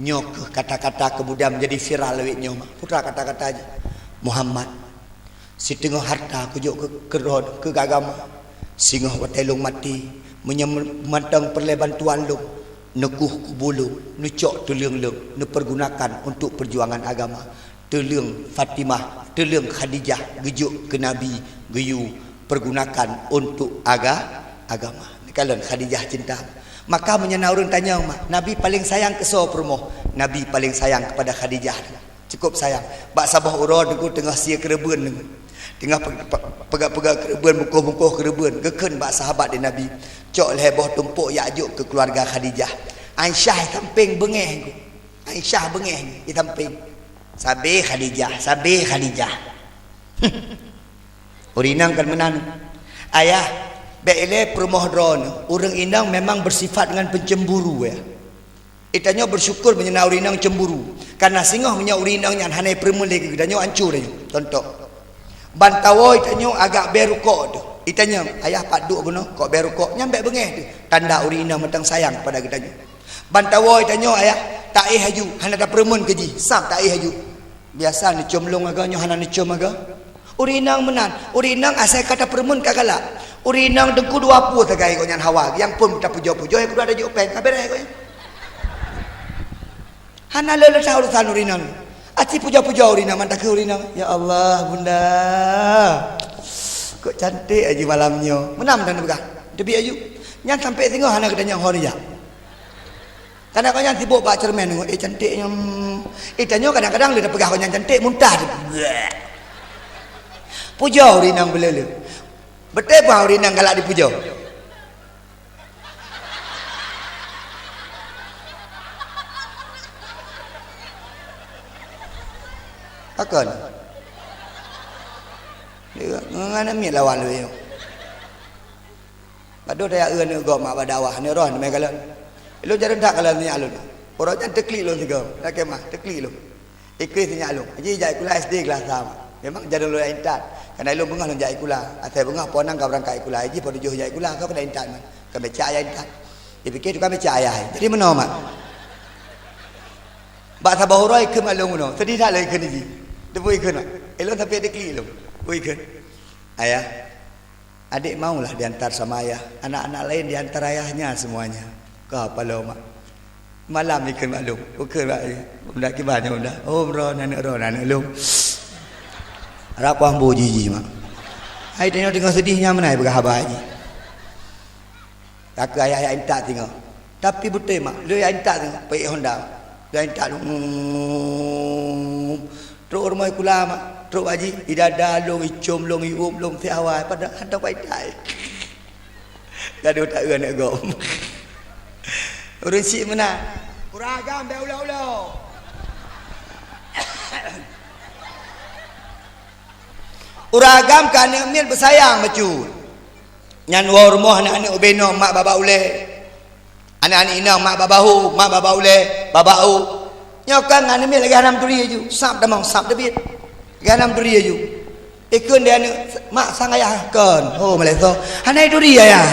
Nyoe keuh kata-kata kemudian menjadi viral lawét nyoe mak. Putra kata-kata jih. Muhammad, siteungoh harta kujok keu, keu droe, keu agama. Singoh watée lôn maté, meunyoe mantong peureulée bantuan lôn, neukueh kubu lôn, neucok tuleueng lôn, neupergunakan untuk perjuangan agama. Tuleueng Fatimah, tuleueng Khadijah geujok keu Nabi, geuyue pergunakan untuk aga-, agama. Neukalon Khadijah cinta. Maka meunyoe na ureuëng tanyong mak, Nabi paling sayang keu soe peurumoh? Nabi paling sayang kepada Khadijah. Cukup sayang. Bak saboh uroe Teungku teungoh sie keureubeuen Teungku. Teungoh pe-, pe-, peugah-peugah keureubeuen, bungkôh-bungkôh keureubeuen, geukheun bak sahabat di Nabi, "Cok lhée boh tumpôk jak jok keu keuluwarga Khadijah." Aisyah di sampéng beungéh Teungku. Aisyah beungéh di sampéng. "Sabe Khadijah, sabe Khadijah." Ureuëng inong kan meunan. Ayah, bék ilée peurumoh droeneuh. Ureuëng inong memang bersifat dengan pencemburu ya. Itanyoe bersyukur meunyoe na ureuëng inong cemburu. Karena singoh meunyoe ureuëng inong nyan hana peurumoh lé geutanyoe ancur nyoe. Contoh. Ban tawoe itanyoe agak bée rukok teuh. Itanyoe, "Ayah pat duek bunoe, kok bée rukok?" Nyan bék beungéh teuh. Tanda ureuëng inong mantong sayang kepada geutanyoe. Ban tawoe itanyoe ayah, taéh aju, hana tapeurumoh keu jih, sab taéh aju. Biasa neucom lông agam nyoe hana neucom agam. Ureuëng inong meunan, ureuëng inong asai ka tapeurumoh ka galak. Ureuëng inong Teungku dua pue sagai gobnyan hawa, nyang phon tapujoe-pujoe, keudua tajok péng, ka beureh gobnyan. Hana le leutah urusan ureuëng inong. Aci pujoe-pujoe ureuëng inong, mantong keu ureuëng inong. Ya Allah, Bunda. Kok cantik aju malam nyoe. Meunan mantong neupeugah. Teubiet aju. Nyan sampai singoh hana geutanyong ho neujak. Kadang-kadang sibuk bak cermin, "Eh, cantik nyoe." Itanyoe kadang-kadang lé tapeugah gobnyan cantik, muntah. Pujoe ureuëng inong beuleu-leu. Beutôi bah ureuëng inong galak dipujoe. Pakon? Ngon aneuk miet lawan lé. Padub tajak eu aneuk gob mak bak dakwah, aneuk roh mé kalon. Ilôn jareun that kalon nyak lôn. Uroe nyan teuklik lôn sigoe, lakée mah, teuklik lôn. Ikris nyak lôn, jih jak sikula S D kelas sa. Memang jareun lôn intat. Karena ilôn beungoh lôn jak sikula. Asai beungoh po nang ka beurangkat sikula, jih po tujoh jak sikula, soe keuneuk intat man. Ka meucak ayah intat. Ipike tukang meucak ayah. Jadi meunoe mak. Bak saboh uroe ikheun mak lôn meunoe. Seudeh that lôn ikheun jih. Teupeu ikheun mak. Ilôn sampai teuklik lôn. Peue ikheun? Ayah. Adik maulah diantar sama ayah, anak-anak lain diantar ayahnya semuanya. Ka paloe mak. Malam ikheun mak lôn, ukheun mak lôn. Bunda kiban nyoe bunda. Oh, droe aneuk droe aneuk lôn. Rapah bu jiji mak. Hai tanyoe teungoh seudeh nyan meunan peugah haba jih. Takeu ayah-ayah intat singoh. Tapi beutôi mak, lôn intat singoh, peuék Honda. Lôn intat lôn. Trok rumoh sikula mak, trok bak jih, idada lôn, icom lôn, iuem lôn, siat awai, padahai hana pakai tai. Gadoh taeu aneuk gob. Ureueng syiek meunan. Ureueng agam bèk ulo-ulo. Ureueng agam keu aneuk miet beusayang bacut. Nyan woe rumoh aneuk-aneuk ubé nyoe mak babah ulèe. Aneuk-aneuk inong mak babah hu, mak babah ulèe, babah u. Nyoe kan aneuk miet lagèe hana meuturi laju, sab tamong, sab teubiet. Lagèe hana meuturi laju. Ikheun di aneuk, "Mak, sang ayah kon." Ho, malèe soe. Hana ituri ayah.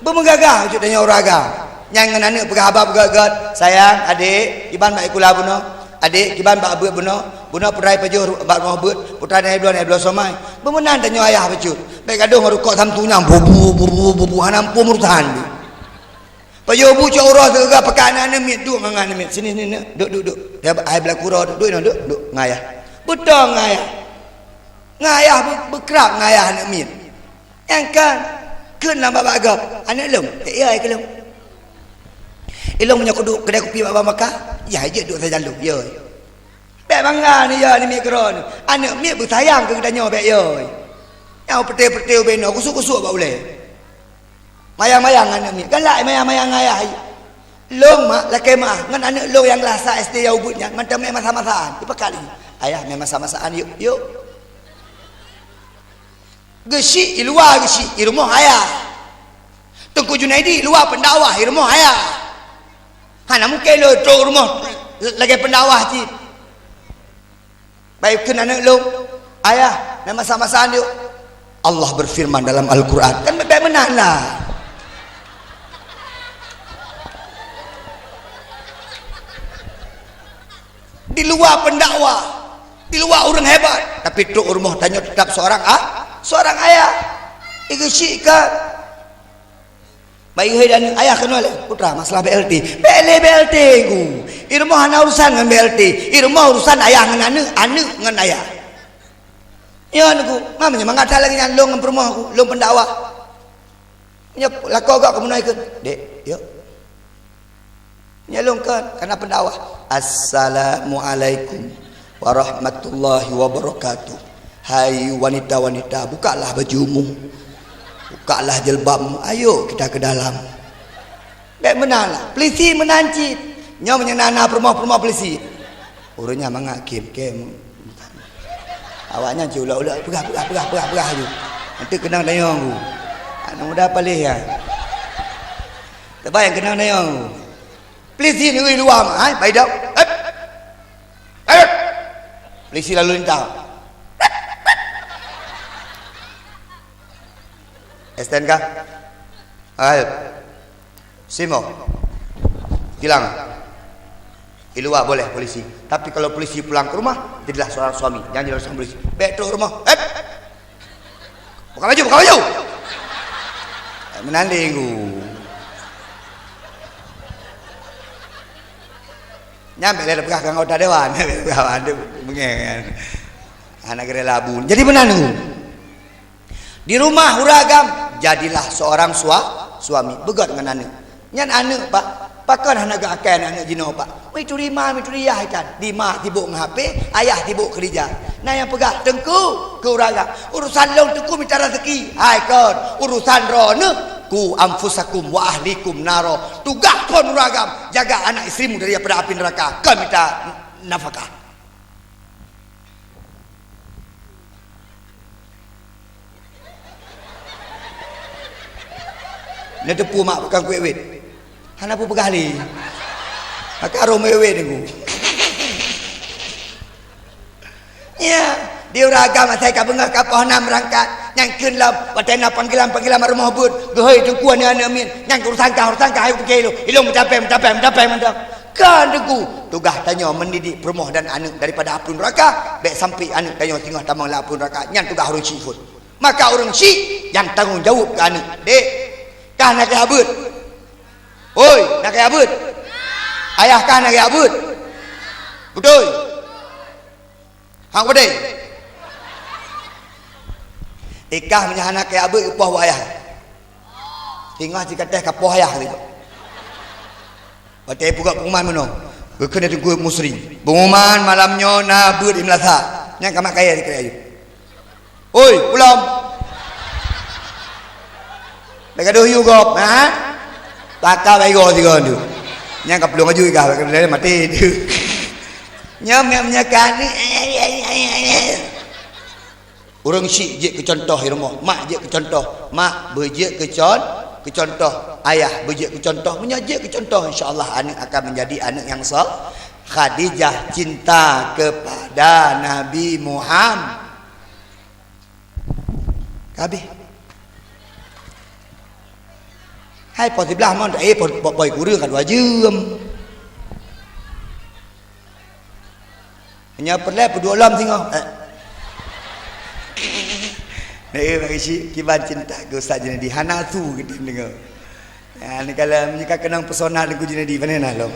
Beumeugagah bacut tanyoe ureueng agam. Nyan ngon aneuk peugah haba peugèt-gèt, "Sayang, adék, kiban bak sikula bunoe? Adék, kiban bak beuet bunoe? Bunoe putrai pajoh ru-, bak rumoh beuet, putrai na bloe, na bloe somai." Beumeunan tanyoe ayah bacut. Bèk gadoh ngon rukok Samsu nyan, bubu, bubu, bubu, hana muphom urosan. Pajoh bu cok uroe sigoe pakat aneuk miet, duek ngon aneuk miet. Sini, sini, neuk. Duek, duek, duek. Dia hai beulaku uroe, duek, duek, duek, duek ngon ayah. Beutôi ngon ayah. Ngon ayah be-, beukrab ngon ayah aneuk miet. Nyang kan, kheun lam babah gob, "Aneuk lôn, bèk yo keu lôn. Ilôn meunyoe kuduek keudè kupi bak Bang Maka, yah jeuet duek sajan lôn, yo." Bèk bangga neuyo aneuk miet keudroe nyoe. Aneuk miet beusayang keu geutanyoe, bèk yo. Nyang peuté-peuté ubé nyoe, kusuk-kusuk bak ulèe. Mayang-mayang aneuk miet, galak mayang-mayang ngon ayah. Lôn mak, lakèe meu'ah, ngon aneuk lôn nyang kelas sa S D nyang ubit nyan, mantong mè masa-masaan, dipakat lé. "Ayah, mè masa-masaan, yuk, yuk." Geusyik i luwa, geusyik i rumoh ayah. Teungku Junaidi i luwa pendakwah, i rumoh ayah. Hana mungken lôn trok rumoh lagèe pendakwah cit. Bèk kheun aneuk lôn, "Ayah, mè masa-masaan yuk." Allah berfirman dalam Al-Quran. Kan bèk meunan lah. Di luwa pendakwah, di luwa ureuëng hebat, tapi trok u rumoh tanyoe tetap seorang ah, seorang ayah. Igeusyik kan. Baik hai dan ayah keunoe lé, putra, masalah B L T. Bèk lé B L T ku. I rumoh hana urusan ngon B L T. I rumoh urusan ayah ngon aneuk, aneuk ngon ayah. Nyan ku, ma meunyoe mangat that lagèe nyan lôn ngon peurumoh ku, lôn pendakwah. Nyoe lakoe gak keumeunai keu, "Dek, yuk." Nyan lôn kheun, kana pendakwah. "Assalamualaikum warahmatullahi wabarakatuh. Hai wanita-wanita, bukalah bajumu. Bukalah jilbabmu. Ayo kita ke dalam." Bèk meunan lah. Peulisi meunan cit. Nyoe meunyoe na, na peurumoh-peurumoh peulisi. Ureuëng nyan mangat kem-kem. Awaknyan cit ulak-ulak, "Peugah, peugah, peugah, peugah," ju. Nanti keunong dayong ku. Aneuk muda paléh ya. Tebai nyang keunong dayong ku. Peulisi nuri luwa mah, hai, bai dok. Hep. Hep. Peulisi lalu lintas. S T N K. Hai. Simo. Gilang. Di luwa boleh polisi. Tapi kalau polisi pulang ke rumah, jadilah seorang suami. Jangan jadi seorang polisi. Bèk trok rumoh. Hep. Buka baju, buka baju. Eh, meunanding ku. Nyan bèk lé peugah keu anggota dewan. Bèk peugah, aduh, beungèh kan. Aneuk geurela bu. Jadi meunan ku. Di rumah ureuëng agam, jadilah seorang sua-, suami. Beugöt ngon aneuk. Nyan aneuk, Pak. Pakon hana geuakai aneuk jinoe, Pak? Meuturi ma, meuturi yah itan. Di ma sibuk ngon H P, ayah sibuk keurija. Na nyang peugah, "Teungku," keu ureuëng agam, "urusan lôn Teungku mita raseuki." Hai kon, urusan droeneuh, "Ku anfusakum wa ahlikum naro." Tugaih phon ureuëng agam, jaga anak istrimu daripada api neraka. Kon mita nafakah. Neuteupeue mak peukong kuék wét. Hana peue peugah lé. Maka arôh meuwét-wét deungoe. Ya, di ureuëng agam asai ka beungoh ka poh nam beurangkat. Nyang kheun lom, watée na panggilan-panggilan rumoh beuet. Geuhôi teungku aneuk-aneuk miet. Nyang urusan kah, urusan kah, ayo pike ilong. Ilong meucapée, meucapée, meucapée mantong. Kon teungku, tugaih tanyoe mendidik peurumoh dan aneuk daripada apui neuraka, bék sampai aneuk tanyoe singoh tamong lam apui neuraka. Nyan tugaih ureuëng syiek phon. Maka ureuëng syiek nyang tanggong jaweueb keu aneuk. Dek, kah na keu abeuet? Hoi, na keu abeuet? Ayah kah na keu abeuet? Beutôi? Hang beudé. Ikah meunyoe hana keu abeuet geupoh bak ayah. Singoh sikatéh ka poh ayah lé. Watée peugot pengumuman meunoe, geukheun lé Teungku Musri, "Pengumuman malam nyoe na beuet di meulasak." Nyang ka mat kayée sikrék ayeuem. "Oi, ulom!" Lagée deuh yue gob, ha? Taka bak igoe sigoe tu. Nyang ka plueng aju ikah, maté tu. Nyoe meunyoe ka ni. Ureuëng syiek jeuet keu contoh di rumoh, mak jeuet keu contoh, mak beujeuet keu con-, keu contoh, ayah beujeuet keu contoh. Meunyoe jeuet keu contoh, insya Allah aneuk akan menjadi aneuk nyang so-, Khadijah cinta kepada Nabi Muhammad. Ka habéh. Hai, poh siblaih mon, eh, poh, poh, poh kureueng ka dua jeuem. Nyoe peureulée peuduek lom singoh. Eh. Nah, eh, bagi si kiban cinta ke Ustaz Junaidi. Hana su kita dengar. Ha, ni kalau meunyoe ka keunong personal Teungku Junaidi, pane na lom.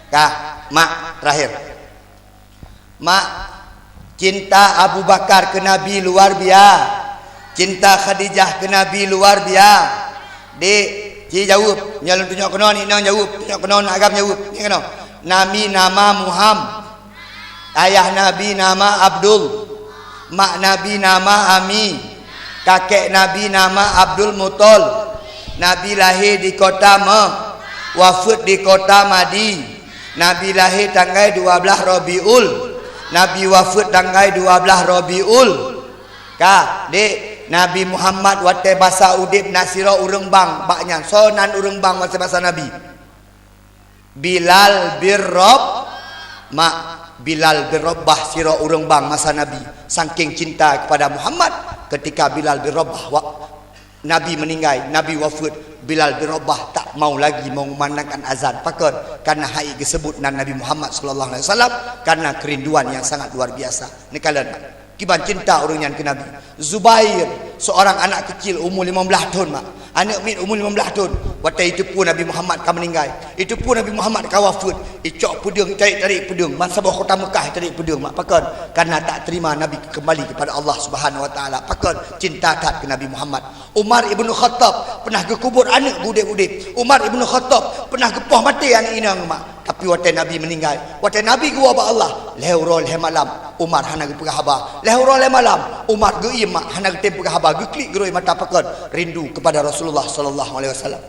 Ka, mak, terakhir. Mak, cinta Abu Bakar keu Nabi luar biasa. Cinta Khadijah keu Nabi luar biasa. Dek, ci jaweueb. Nyoe lôn tunyok keunoe, ni inong jaweueb. Tunyok keunoe, nak agam jaweueb. Ni keunoe. Nabi nama Muham. Ayah Nabi nama Abdul. Mak Nabi nama Ami. Kakek Nabi nama Abdul Muthalib. Nabi lahé di kota Me-, wafeuet di kota Madi. Nabi lahé tanggai dua blaih Rabiul. Nabi wafeuet tanggai dua blaih Rabiul. Ka, dek, Nabi Muhammad watée masa udeb na sidroe ureuëng bang, bak nyan, soe nan ureuëng bang watée masa Nabi? Bilal bin Rab-, mak, Bilal bin Rabah sidroe ureuëng bang masa Nabi. Saking cinta kepada Muhammad, ketika Bilal bin Rabah wa-, Nabi meninggai, Nabi wafeuet, Bilal bin Rabah tak Mau lagi mengumandangkan azan. Pakon? Karena hai geuseubut nan Nabi Muhammad sallallahu alaihi wasallam, karena kerinduan yang sangat luar biasa. Neukalon, kiban cinta ureuëng nyan keu Nabi. Zubair, seorang anak kecil umur lima belas thon, mak. Aneuk miet umur lima belas thon. Watée jiteupeue Nabi Muhammad ka meuninggai, jiteupeue Nabi Muhammad ka wafeuet, jicok peudeueng, tarék-tarék peudeueng. Bansaboh kota Mekah tarék peudeueng, mak. Pakon? Karena tak terima Nabi kembali kepada Allah Subhanahu wa Taala. Pakon? Cinta that keu Nabi Muhammad. Umar ibnu Khattab pernah geukubur aneuk udeb-udeb. Umar ibnu Khattab pernah geupoh maté aneuk inong, mak. Tapi watée Nabi meuninggai, watée Nabi geuwoe bak Allah, lhée uroe lhée malam Umar hana geupeugah haba. Lhée uroe lhée malam Umar geuiem, mak, hana geutem peugah haba, geuklik geurôi mata. Pakon? Rindu kepada Rasulullah sallallahu alaihi wasallam.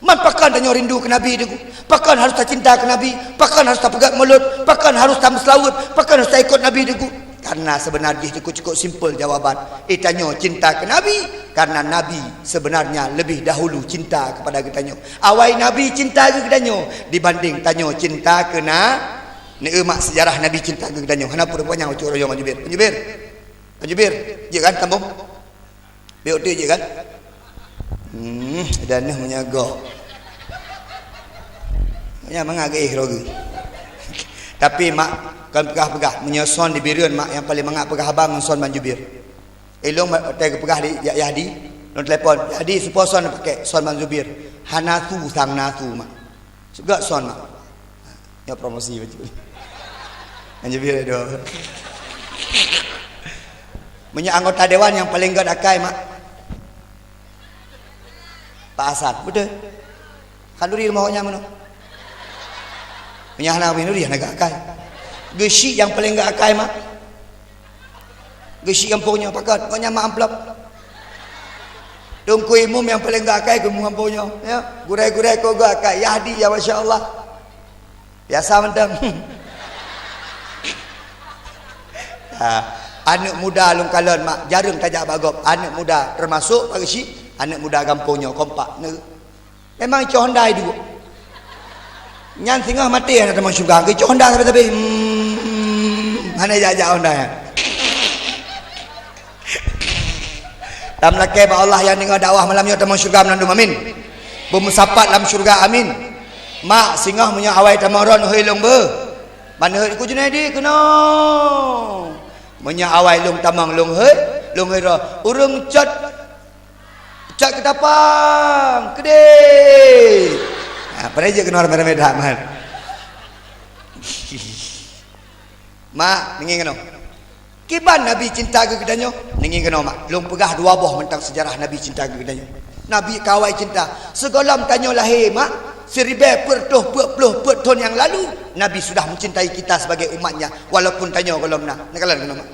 Man pakon tanyoe rindu keu Nabi, Teungku? Pakon harôh tacinta keu Nabi? Pakon harôh tapeugét mulod? Pakon harôh tameuseulaweuet? Pakon harôh taikot Nabi, Teungku? Karena sebenar jih cukup-cukup simpel jawaban. Eh, tanyoe cinta keu Nabi karena Nabi sebenarnya lebih dahulu cinta kepada geutanyoe. Awai Nabi cinta keu geutanyoe dibanding tanyoe cinta keu Na-, neueu mak sejarah Nabi cinta keu geutanyoe. Hana peue panyang ucok royong Anjubir. Anjubir. Anjubir. Jeuet kan tambong? Biok tu je kan? Hmm, dan neh meunyagoe. Nya mangat geuéh roge. Tapi mak, kon peugah-peugah, meunyoe son di Bireuen mak nyang paleng mangat peugah haba ngon son Ban Jubir. Ilong ma-, watée geupeugah di Ya-, Yahdi, lôn telepon, "Yahdi, soe po son pakèk?" "Son Ban Jubir." "Hana su sang na su mak." "Sigoe son mak." Nyoe promosi bacut. Anjubir do. Meunyoe anggota dewan nyang paleng gét akai mak, Pak Hasan, beutôi. Khanduri rumoh gobnyan meunoe. Meunyoe hana khanduri, hana gét akai. Geusyik nyang paleng gét akai mak. Geusyik gampông nyoe, pakon? Gobnyan mak amplop. Teungku Imum nyang paleng gét akai keu gampông nyoe, ya. Gurée-gurée keu gét akai, Yahdi, ya, masya Allah. Biasa mantong. Ha, aneuk muda lôn kalon mak, jareueng tajak bak gob. Aneuk muda, teumasok Pak Geusyik, aneuk muda gampông nyoe, kompak. Neu-, Memang icoh Honda iduek. Nyan singoh maté hana tamong syeuruga. Geucoh Honda sabe-sabe. Hmm, hana jak-jak Honda nyan. Lam lakée bak Allah nyang deungoe dakwah malam nyoe tamong syeuruga meunandum. Amin. Beumeusapat lam syeuruga. Amin. Mak, singoh meunyoe awai tamong droe neuhôi lôn beu. Ban neuhôi Teungku Junaidi keunoe. Meunyoe awai lôn tamong lôn hôi, lôn hôi droe. Ureuëng cot Cak keutapang, keudeh. Ha, padahai jeuet keunoe ramé-ramé that, man. Mak, ngieng keunoe. Kiban Nabi cinta keu geutanyoe? Ngieng keunoe, mak. Lôn peugah dua boh mantong seujarah Nabi cinta keu geutanyoe. Nabi ka awai cinta. Sigohlom tanyoe lahé, mak, siribée peuet reutôh peuet ploh peuet thon nyang lalu, Nabi sudah mencintai kita sebagai umat-Nya, walaupun tanyoe gohlom na. Neukalon keunoe, mak.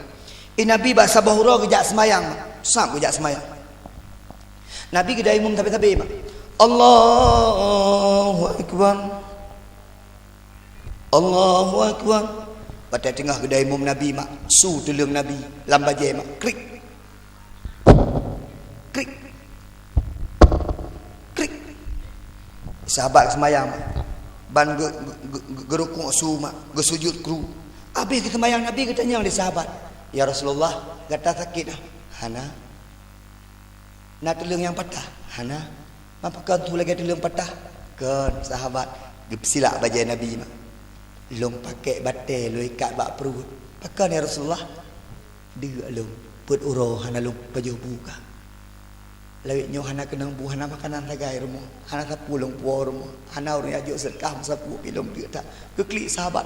Eh, Nabi bak saboh uroe geujak seumayang, mak. Sab geujak seumayang. Nabi geudai imum sabe-sabe, mak. Allahu Akbar. Allahu Akbar. Watée teungoh geudai imum Nabi, mak, su teuleueng Nabi lam bajée, mak. Krik. Krik. Krik. Sahabat seumayang, mak. Ban geu-, geu-, geu-, geurukuk su, mak. Geusujut kru. Abéh geuseumayang Nabi geutanyong lé sahabat, "Ya Rasulullah, gata sakét, ah?" "Hana." "Na teuleueng nyang patah?" "Hana." "Ma pakon su lagée teuleueng patah?" "Kon, sahabat, geupeusilak bajée Nabi, mak. Lôn pakèk batée lôn ikat bak pruet." "Pakon, ya Rasulullah?" "Deuk lôn, peuet uroe hana lôn pajoh bu ka. Lawét nyoe hana keunong bu, hana makanan sagai rumoh, hana sapeue lôn puwoe rumoh, hana ureuëng jak jok seudeukah meusapeue pih lôn deuk that." Geuklik sahabat.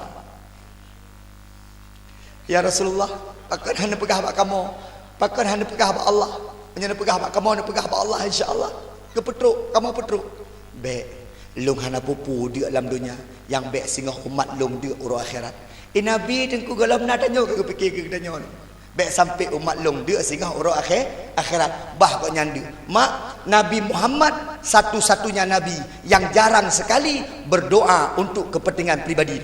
"Ya Rasulullah, pakon hana peugah bak kamoe? Pakon hana peugah bak Allah? Meunyoe neupeugah bak kamoe, neupeugah bak Allah, insya Allah geupeutrok, kamoe peutrok." "Bék, lôn hana peue-peue deuk lam donya, nyang bék singoh umat lôn deuk uroe akhirat." Eh, Nabi Teungku gohlom na tanyoe ka geupike keu geutanyoe. "Bék sampai umat lôn deuk singoh uroe akhé-, akhirat, bah gobnyan deuk." Mak, Nabi Muhammad satu-satunya Nabi yang jarang sekali berdoa untuk kepentingan pribadi.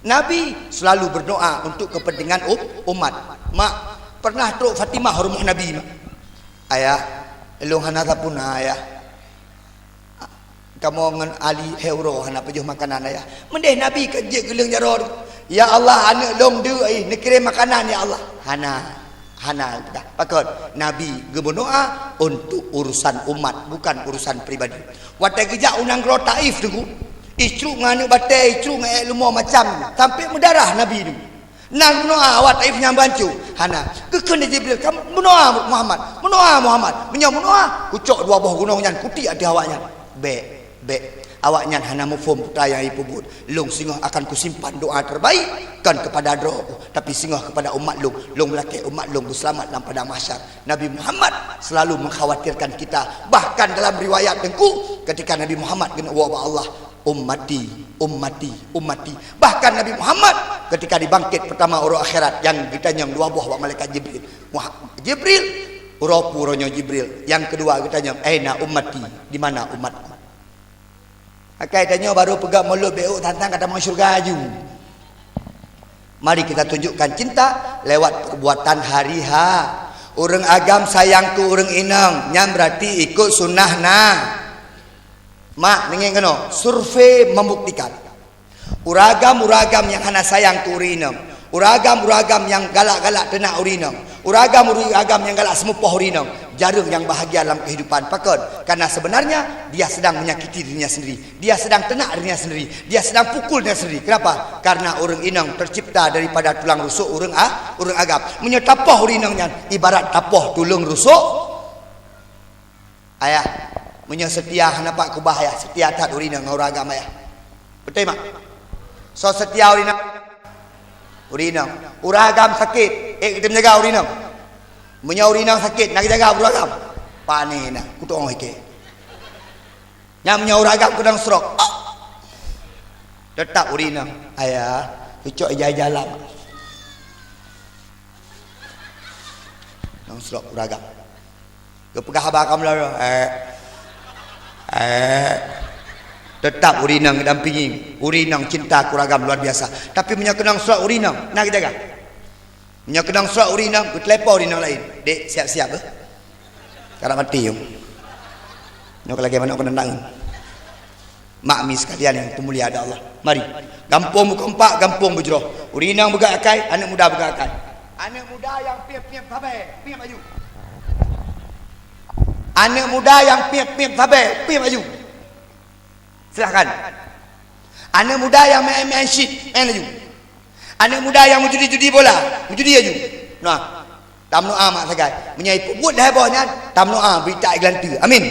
Nabi selalu berdoa untuk kepentingan u-, umat. Mak, pernah trok Fatimah rumoh Nabi, mak. "Ayah, lôn hana sapeue na, Ayah. Kamoe ngon Ali lhée uroe hana pajoh makanan, Ayah." Meudeh Nabi ka jeuet geuleueng jaroe, "Ya Allah, aneuk lôn deuk, eh, neukirém makanan, ya Allah." "Hana. Hana geupeugah. Pakon? Nabi geumeudoa untuk urusan umat, bukan urusan pribadi. Watée geujak u nanggroe Taif, Teungku, icruk ngon aneuk batée, icruk ngon ék leumo macam, sampai meudarah Nabi tu. Nang meudoa awak Taif nyang bancu. Hana. Geukheun lé Jibril, "Kamu meudoa, Muhammad. Meudoa, Muhammad." Meunyoe meudoa, kucok dua boh gunong nyan, kutiek ateueh awak nyan. Bék, bék. Awak nyan hana muphom peue nyang ipeubuet. Lôn singoh akan kusimpan doa terbaik, kon kepada droe, tapi singoh kepada umat lôn. Lôn meulakée umat lôn beuseulamat lam padang mahsyar. Nabi Muhammad selalu mengkhawatirkan kita. Bahkan dalam riwayat, Teungku, ketika Nabi Muhammad keuneuk woe bak Allah, "Ummati, ummati, ummati." Bahkan Nabi Muhammad ketika dibangkit pertama uroe akhirat, nyang geutanyong dua boh bak malaikat Jibril. Muha-, Jibril, uroe peue uroe nyoe Jibril? Nyang keudua geutanyong, "Aina ummati? Di mana umatku?" Akai tanyoe baru peugah mulut beuk tantang ka tamong syurga aju. Mari kita tunjukkan cinta lewat perbuatan hari ha. Ureuëng agam sayang keu ureuëng inong, nyan berarti ikut sunnah na. Mak, deungoe keunoe, survei membuktikan. Ureuëng agam-ureuëng agam nyang hana sayang keu ureuëng inong, ureuëng agam-ureuëng agam nyang galak-galak teunak ureuëng inong, ureuëng agam-ureuëng agam nyang galak seumupoh ureuëng inong, jareueng nyang bahagia lam kehidupan. Pakon? Karena sebenarnya dia sedang menyakiti dirinya sendiri. Dia sedang teunak dirinya sendiri. Dia sedang pukul dirinya sendiri. Kenapa? Karena ureuëng inong tercipta daripada tulang rusuk ureuëng a-, ureuëng agam. Meunyoe tapoh ureuëng inong nyan, ibarat tapoh tuleueng rusuk ayah. Meunyoe seutia hana pat keubah ayah, seutia that ureuëng inong ngon ureuëng agam ayah. Beutôi mak? Soe seutia ureuëng inong? Ureuëng inong. Ureuëng agam sakét, ék geutem jaga ureuëng inong. Meunyoe ureuëng inong sakét, na geujaga ureuëng agam? Pane na, kutueng ikée. Nyang meunyoe ureuëng agam keunong stroke, teutap ureuëng inong. Ayah, cucok ija-ija lam. Nong stroke ureuëng agam. Geupeugah haba kamoe lalu, eh, eh, teutap ureuëng inong geudampingi. Ureuëng inong cinta keu ureuëng agam luar biasa. Tapi meunyoe keunong stroke ureuëng inong, na geujaga. Meunyoe keunong stroke ureuëng inong, geutelepon ureuëng inong laén. "Dek, siap-siap, eh. Karab maté, yong." Nyoe ka lagée manok keunong daun. Mak mi sekalian yang dimuliakan Allah. Mari. Gampông beukompak, gampông beujroh. Ureuëng inong beugak akai, aneuk muda beugak akai. Aneuk muda nyang piep-piep sabe, piep aju. Aneuk muda nyang piep-piep sabe, piep aju. Silahkan. Aneuk muda nyang main-main chip, main aju. Aneuk muda nyang meujudi-judi bola, meujudi aju. Nah, tameudoa mak sagai. Meunyoe ipeubuet lhée boh nyan, tameudoa bri that geulanteu. Amin.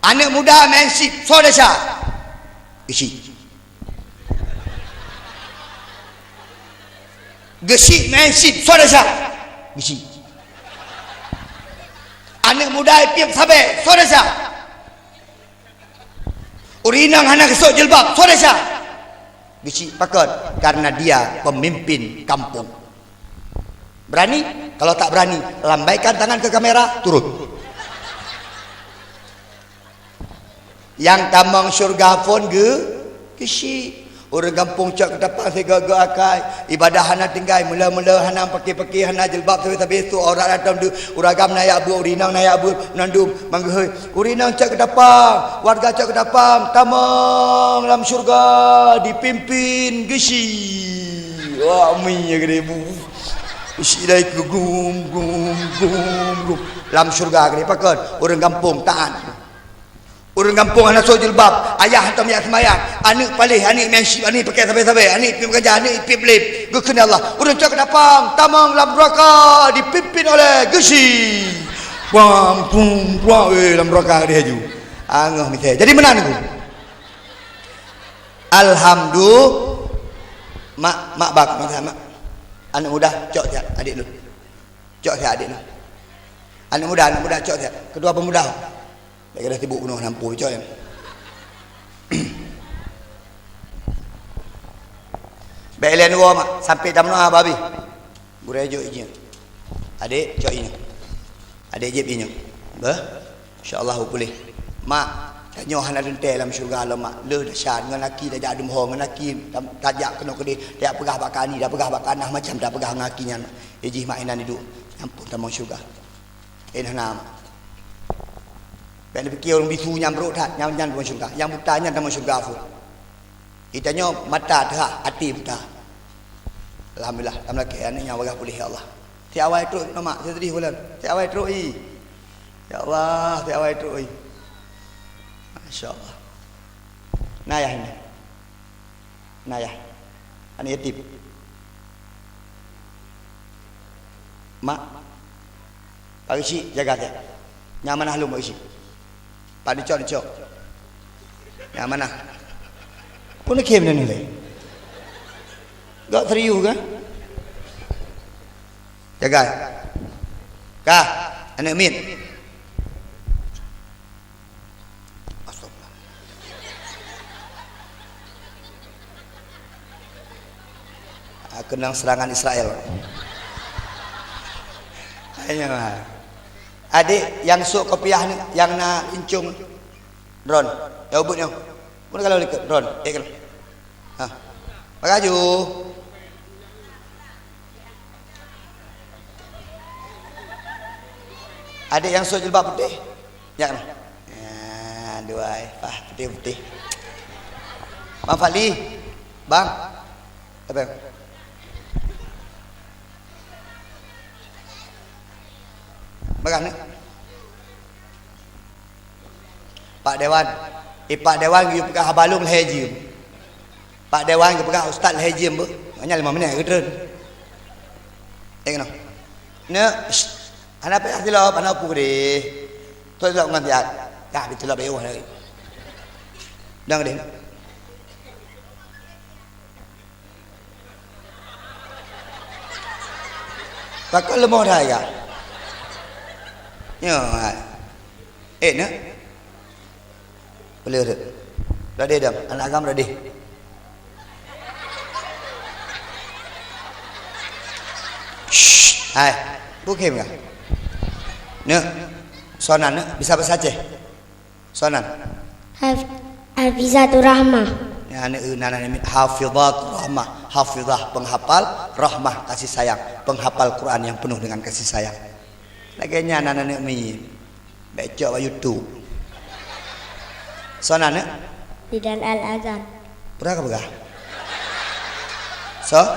Aneuk muda main chip, soe desya? Geuchik. Geuchik main chip, soe desya? Geuchik. Aneuk muda ipiep sabe, soe desya? Ureuëng inong hana geusok jilbab, soe desya? Geuchik. Pakon? Karena dia pemimpin kampung. Berani? Kalau tak berani, lambaikan tangan ke kamera, turun. Nyang tamong syeuruga phon geu-, geuchik. Ureuëng gampông cok keutapang sigoe-goe akai, ibadah hana tinggai, meula-meula hana paké-paké, hana jilbab sabe-sabe, su aurat atom deuh, ureuëng agam na jak beuet, ureuëng inong na jak beuet, mandum manggeuhôi. Ureuëng inong cok keutapang, warga cok keutapang, tamong lam syeuruga dipimpin geuchik. Wah, mi ya gede bu. Geuchik dai gum, gum, gum, gum. Lam syeuruga gede pakon, ureuëng gampông taat. Ureuëng gampông hana soe jilbab, ayah hantom jak seumayang, aneuk paléh, aneuk main chip, aneuk pakai sabe-sabe, aneuk piep ganja, aneuk piep lem. Geukheun Allah, ureuëng cok keutapang, tamong lam neuraka dipimpin oleh geuchik. Bam, bum, bam, eh, lam neuraka dia aju. Angoh misai. Jadi meunan ku. Alhamdulillah. Mak, mak bak, mak, mak. Aneuk muda, cok siat adik lôn. Cok siat adik lôn. Aneuk muda, aneuk muda, cok siat. Ketua pemuda. Bèk gadoh sibuk bunoe nampu cok nyan. Bèk lé nyoe mak, sampai tameudoa babi. Gurèe jok ié nyoe. Adék, cok ié nyoe. Adék jieb ié nyoe. Beuh. Insya Allah puléh. Mak, tanyoe hana teuntèe lam syeuruga lom mak. Lheueh dasar ngon aki tajak dum ho ngon aki tam-, tajak keunoe keudéh, tajak peugah bak kani, tapeugah bak kanah macam tapeugah ngon aki nyan. Ijih mak inan iduek. Ampôn tamong syeuruga. Eh, hana. Bèk neupiké ureueng bisu nyang brok that, nyang nyan bukan syeuruga. Nyang buta nyan tamong syeuruga phon. Geutanyoe mata teuhah, até buta. Alhamdulillah, alhamdulillah, aneuk nyang bagah puléh, ya Allah. Tiep awai trok, nama, sedih bulan. Tiep awai trok, i. Ya Allah, tiep awai trok, i. Masya Allah. Nah, ayah ini. Nah, ayah. Aneuk yatim. Mak. Pak Geuchik, jaga, jaga. Nyang manah lôn, Pak Geuchik. Pak Dicok, Dicok. Nyang manah. Pun khem dan nilai. Gak serius kan? Jaga. Kah, aneuk miet. Astagfirullah. Ah, keunong seurangan Israel. Ayo, ah. Adék nyang sôk kopiah ni, nyang na incong dron. Ya, ubit nyoe. Pun kalau likot dron. Eh, kalau. Ha. Pakai aju. Adék nyang sôk jilbab putéh. Ya, keunoe. Ya, dua, eh. Pah, putéh-putéh. Bang Fadli. Bang. Apa? Bagah ni. Pak Dewan. Eh, Pak Dewan geupeugah haba lôn lhèe jeuem. Pak Dewan geupeugah ustaz lhèe jeuem beuh. Hanya lima minit geutreun. Eh, keunoe. Neuk, shh. Hana payah tilop, hana peue deh. Tilop ngon siat. Dah, bitulop bayoh lagi. Dang deh. Pakon leumoh dah ya. Nyoe, hai. Eh, neuk. Boleh, boleh. Radeh dong, aneuk agam radeh. Shh, hai. Bukhem kah? Neuk. Sonan, neuk. Bisa bahasa Aceh? Sonan. Haf-, Hafizatur Rahmah. Ya, aneuk, aneuk, aneuk, Hafizatur Rahmah. Hafizah, penghafal, Rahmah, kasih sayang. Penghafal Quran yang penuh dengan kasih sayang. Lagèe nyan aneuk miet. Bèk cok bak YouTube. Soe nan, neuk? Zidan Al-Azhar. Peue ka peugah? Soe?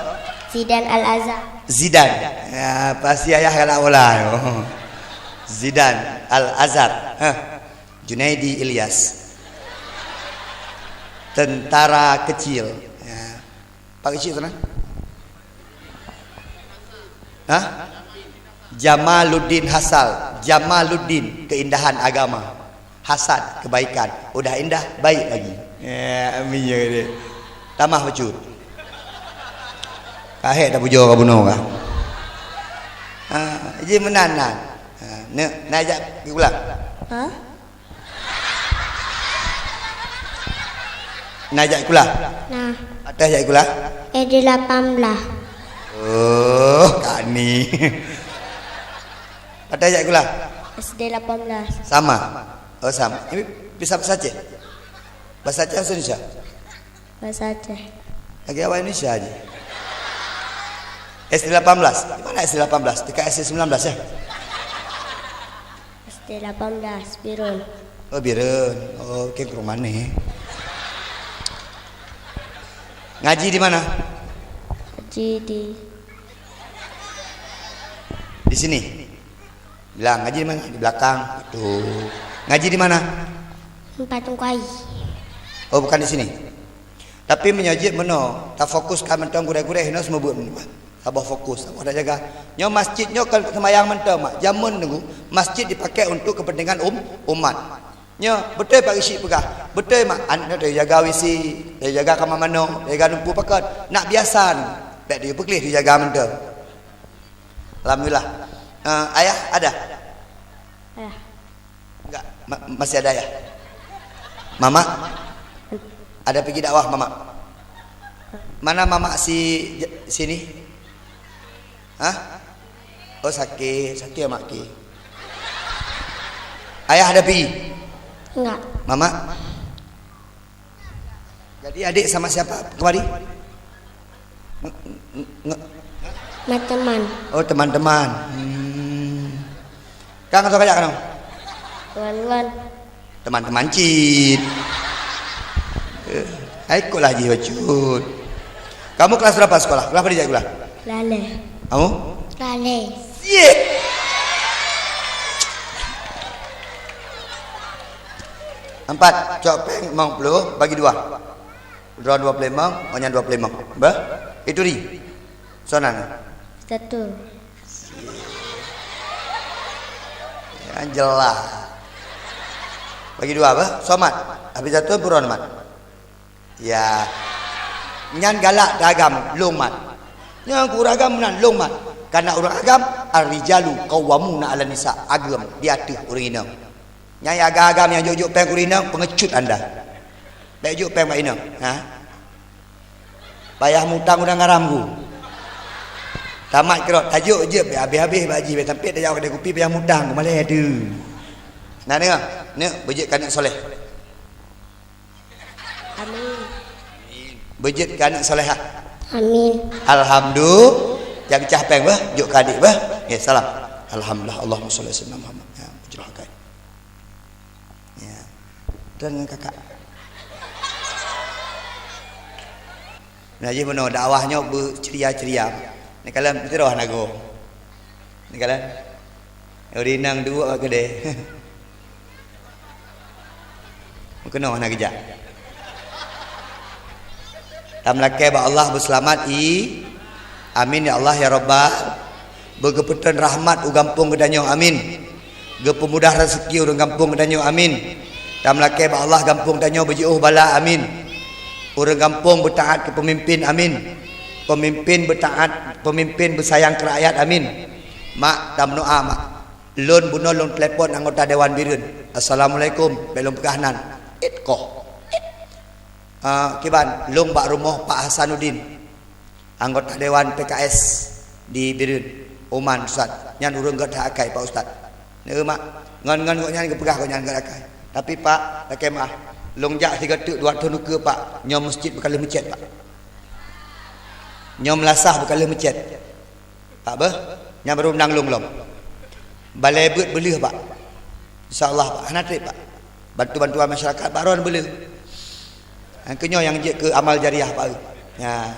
Zidan Al-Azhar. Zidan. Ya, pasti ayah galak bola. Zidan Al-Azhar. Hah. Junaidi Ilyas. Tentara kecil. Ya. Pak Keuchik sana? Hah? Jamaluddin Hasal. Jamaluddin, keindahan agama. Hasan, kebaikan. Udah indah, baik lagi. Ya, amin ya Allah. Tamah bacut. Kahek dah pujoe ka bunoe ka. Ha, iji meunan nan. Ha, neuk, na jak sikula? Hah? Na jak sikula? Nah. Patai jak sikula? S D lapan belas. Oh, kani. Patai jak sikula? S D lapan belas. Sama. Oh, sama. Ini bisa bahasa Aceh? Bahasa Aceh atau Indonesia? Bahasa Aceh. Lagi awak Indonesia aja. S D lapan belas. Di mana S D lapan belas? Dekat S D sembilan belas ya? S D lapan belas, Bireuen. Oh, Bireuen. Oh, ke rumah ni. Ngaji di mana? Ngaji di Di sini. Bilang, ngaji di mana? Di belakang. Itu. Ngaji di mana? Tempat tungkai. Oh, bukan di sini. Tapi meunyoe jeuet meunoe, tafokuskan mantong gurèe-gurèe hinoe seumeubeuet meubuet. Saboh fokus, saboh dak jaga. Nyoe masjid nyoe kon seumayang mantong, mak. Jameun dulu, masjid dipakai untuk kepentingan um, umat. Nyoe, beutôi Pak Geuchik peugah. Beutôi, mak. Aneuk nyoe tajaga W C, tajaga kamar manok, tajaga lumpur pakon. Nak biasa ni. Bèk dipeugléh dijaga mantong. Alhamdulillah. Eh, ayah ada? Ayah. Enggak, ma-, masih ada ayah. Mamak? Ada pergi dakwah mamak? Mana mamak si, sini? Hah? Oh, sakit. Sakit mak ki. Ayah ada pergi? Enggak. Mamak? Jadi adik sama siapa kemari? Nge-, nge-, nge- Teman-teman. Oh, teman-teman. Hmm. Kang, atau kajak kang? Teman-teman. Teman-teman cit. Eh, ikutlah ji bacut. Kamu kelas berapa sekolah? Kelas apa dijak sekolah? Laleh. Kamu? Laleh. Ye! Empat, cok péng limong puluh, bagi dua. Droe dua puluh lima, oh nyan dua puluh lima. Bah? Itu ri. Sonan. Satu. Yang jelas. Bagi dua, bah? Somat. Habis satu, buron mat. Ya. Nyan galak dagam lông mat. Nyan ku ureueng agam meunan lông mat. Karena ureueng agam, "Ar-rijalu qawwamuna 'alan nisa", agam di ateueh ureueng inong. Nyan agam-agam nyang jok-jok péng ureueng inong, pengecut anda. Bèk jok péng bak inong. Ha? Payah mutang udang garam ku. Tamat keurok, tajok jeuet bèk habéh-habéh bak jih, bèk sampai tajak kedai kupi payah mutang ku malèe tu. Nah, deungö, neuk beujeuet keu aneuk soleh. Amin. Beujeuet keu aneuk solehah. Amin. Alhamdulillah. Jak keucah péng bah, jok keu adék bah. Ya, salam. Alhamdulillah. Allahumma shalli ala sayyidina Muhammad. Ya, bujroh akai. Ya. Tuan ngon kakak. Nah, jih bunoe dakwah nyoe beuceria-ceria. Neukalon meusidroe hana goe. Neukalon. Ureueng inong duek bak keudè. Meukeunong hana geujak. Tameulakèe bak Allah beuseulamat i. Amin ya Allah ya Rabbal. Beugeupeutrön rahmat u gampông geutanyoe, amin. Geupeumudah raseuki ureueng gampông geutanyoe, amin. Tameulakèe bak Allah gampông tanyoe beujiôh bala, amin. Ureueng gampông beutaat keu peumimpén, amin. Peumimpén beutaat, peumimpén beusayang keu rakyat, amin. Mak, tameudoa, Mak. Lôn bunoe lôn telepon anggota dewan Bireuen. "Assalamualaikum," bèk lôn peugah nan. It koh. Ah, kiban, lôn bak rumoh Pak Hasanuddin, anggota dewan P K S di Bireuen, Oman, Ustaz. Nyan ureueng gèt that akai, Pak Ustaz. Neu, Mak, ngon, ngon gobnyan geupeugah gobnyan gèt akai. Tapi, Pak, lakèe meu'ah, lôn jak sigoe teuk dua thôn ukeue, Pak. Nyoe meuseujid beukaleuh meucèt, Pak. Nyoe meulasah beukaleuh meucèt. Pak beuh, nyan baru meunang lôn lom. Balèe beuet beuleuh, Pak. Insya Allah, Pak. Hana trép, Pak. Bantu-bantuan masyarakat, Pak, ron beuleuh. Nyang keunyoe nyang jeuet keu amal jariah, Pak. Ya.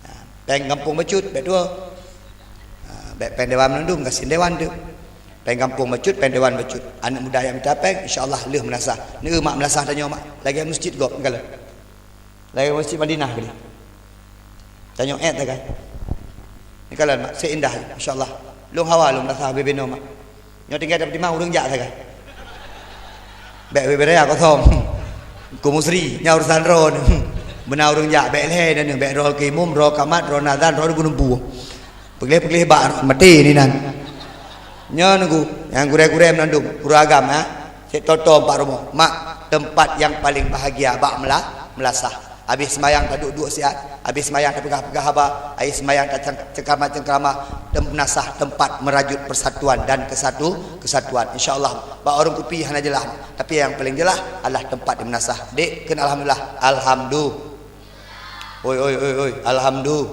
Ya. Péng gampông bacut, bèk tuwoe. Ha, bèk péng dewan meunandum, gasien dewan tu. Péng gampông bacut, péng dewan bacut. Aneuk muda nyang mita péng, insya Allah lheueh meulasah. Neu, Mak, meulasah tanyoe, Mak. Lagèe meuseujid gob, neukalon. Lagèe Meuseujid Madinah keudéh. Tanyoe èt tagai. Neukalon, Mak, seuindah, masya Allah. Lôn hawa lôn rasa bubena, Mak. Nyoe tinggai tapeutimang ureueng jak sagai. Bèk bubena kosong. Ku musri, nyan urusan droeneuh. Beuna ureueng jak, bèk lhèe neuh, bèk droe keu imum, droe keu amat, droe keu azan, droe keu geuneumpu. Peugleh-peugleh bak maté ni nan. Nyoe nunggu, nyang gurèe-gurèe meunandum, ureueng agam, ha? Cit toto bak rumoh. Mak, teumpat nyang paleng bahagia bak meula-, meulasah. Abéh seumayang taduek-duek siat, abéh seumayang tapeugah-peugah haba, abéh seumayang tacang-, ceukrama-ceukrama, tem-, meunasah teumpat meurajut persatuan dan kesatu-, kesatuan. Insya Allah, bak warong kupi hana jeulaih, tapi nyang paleng jeulaih adalah teumpat di meunasah. Dek, kheun alhamdulillah. Alhamdu-, Oi, oi, oi, oi. Alhamdu-,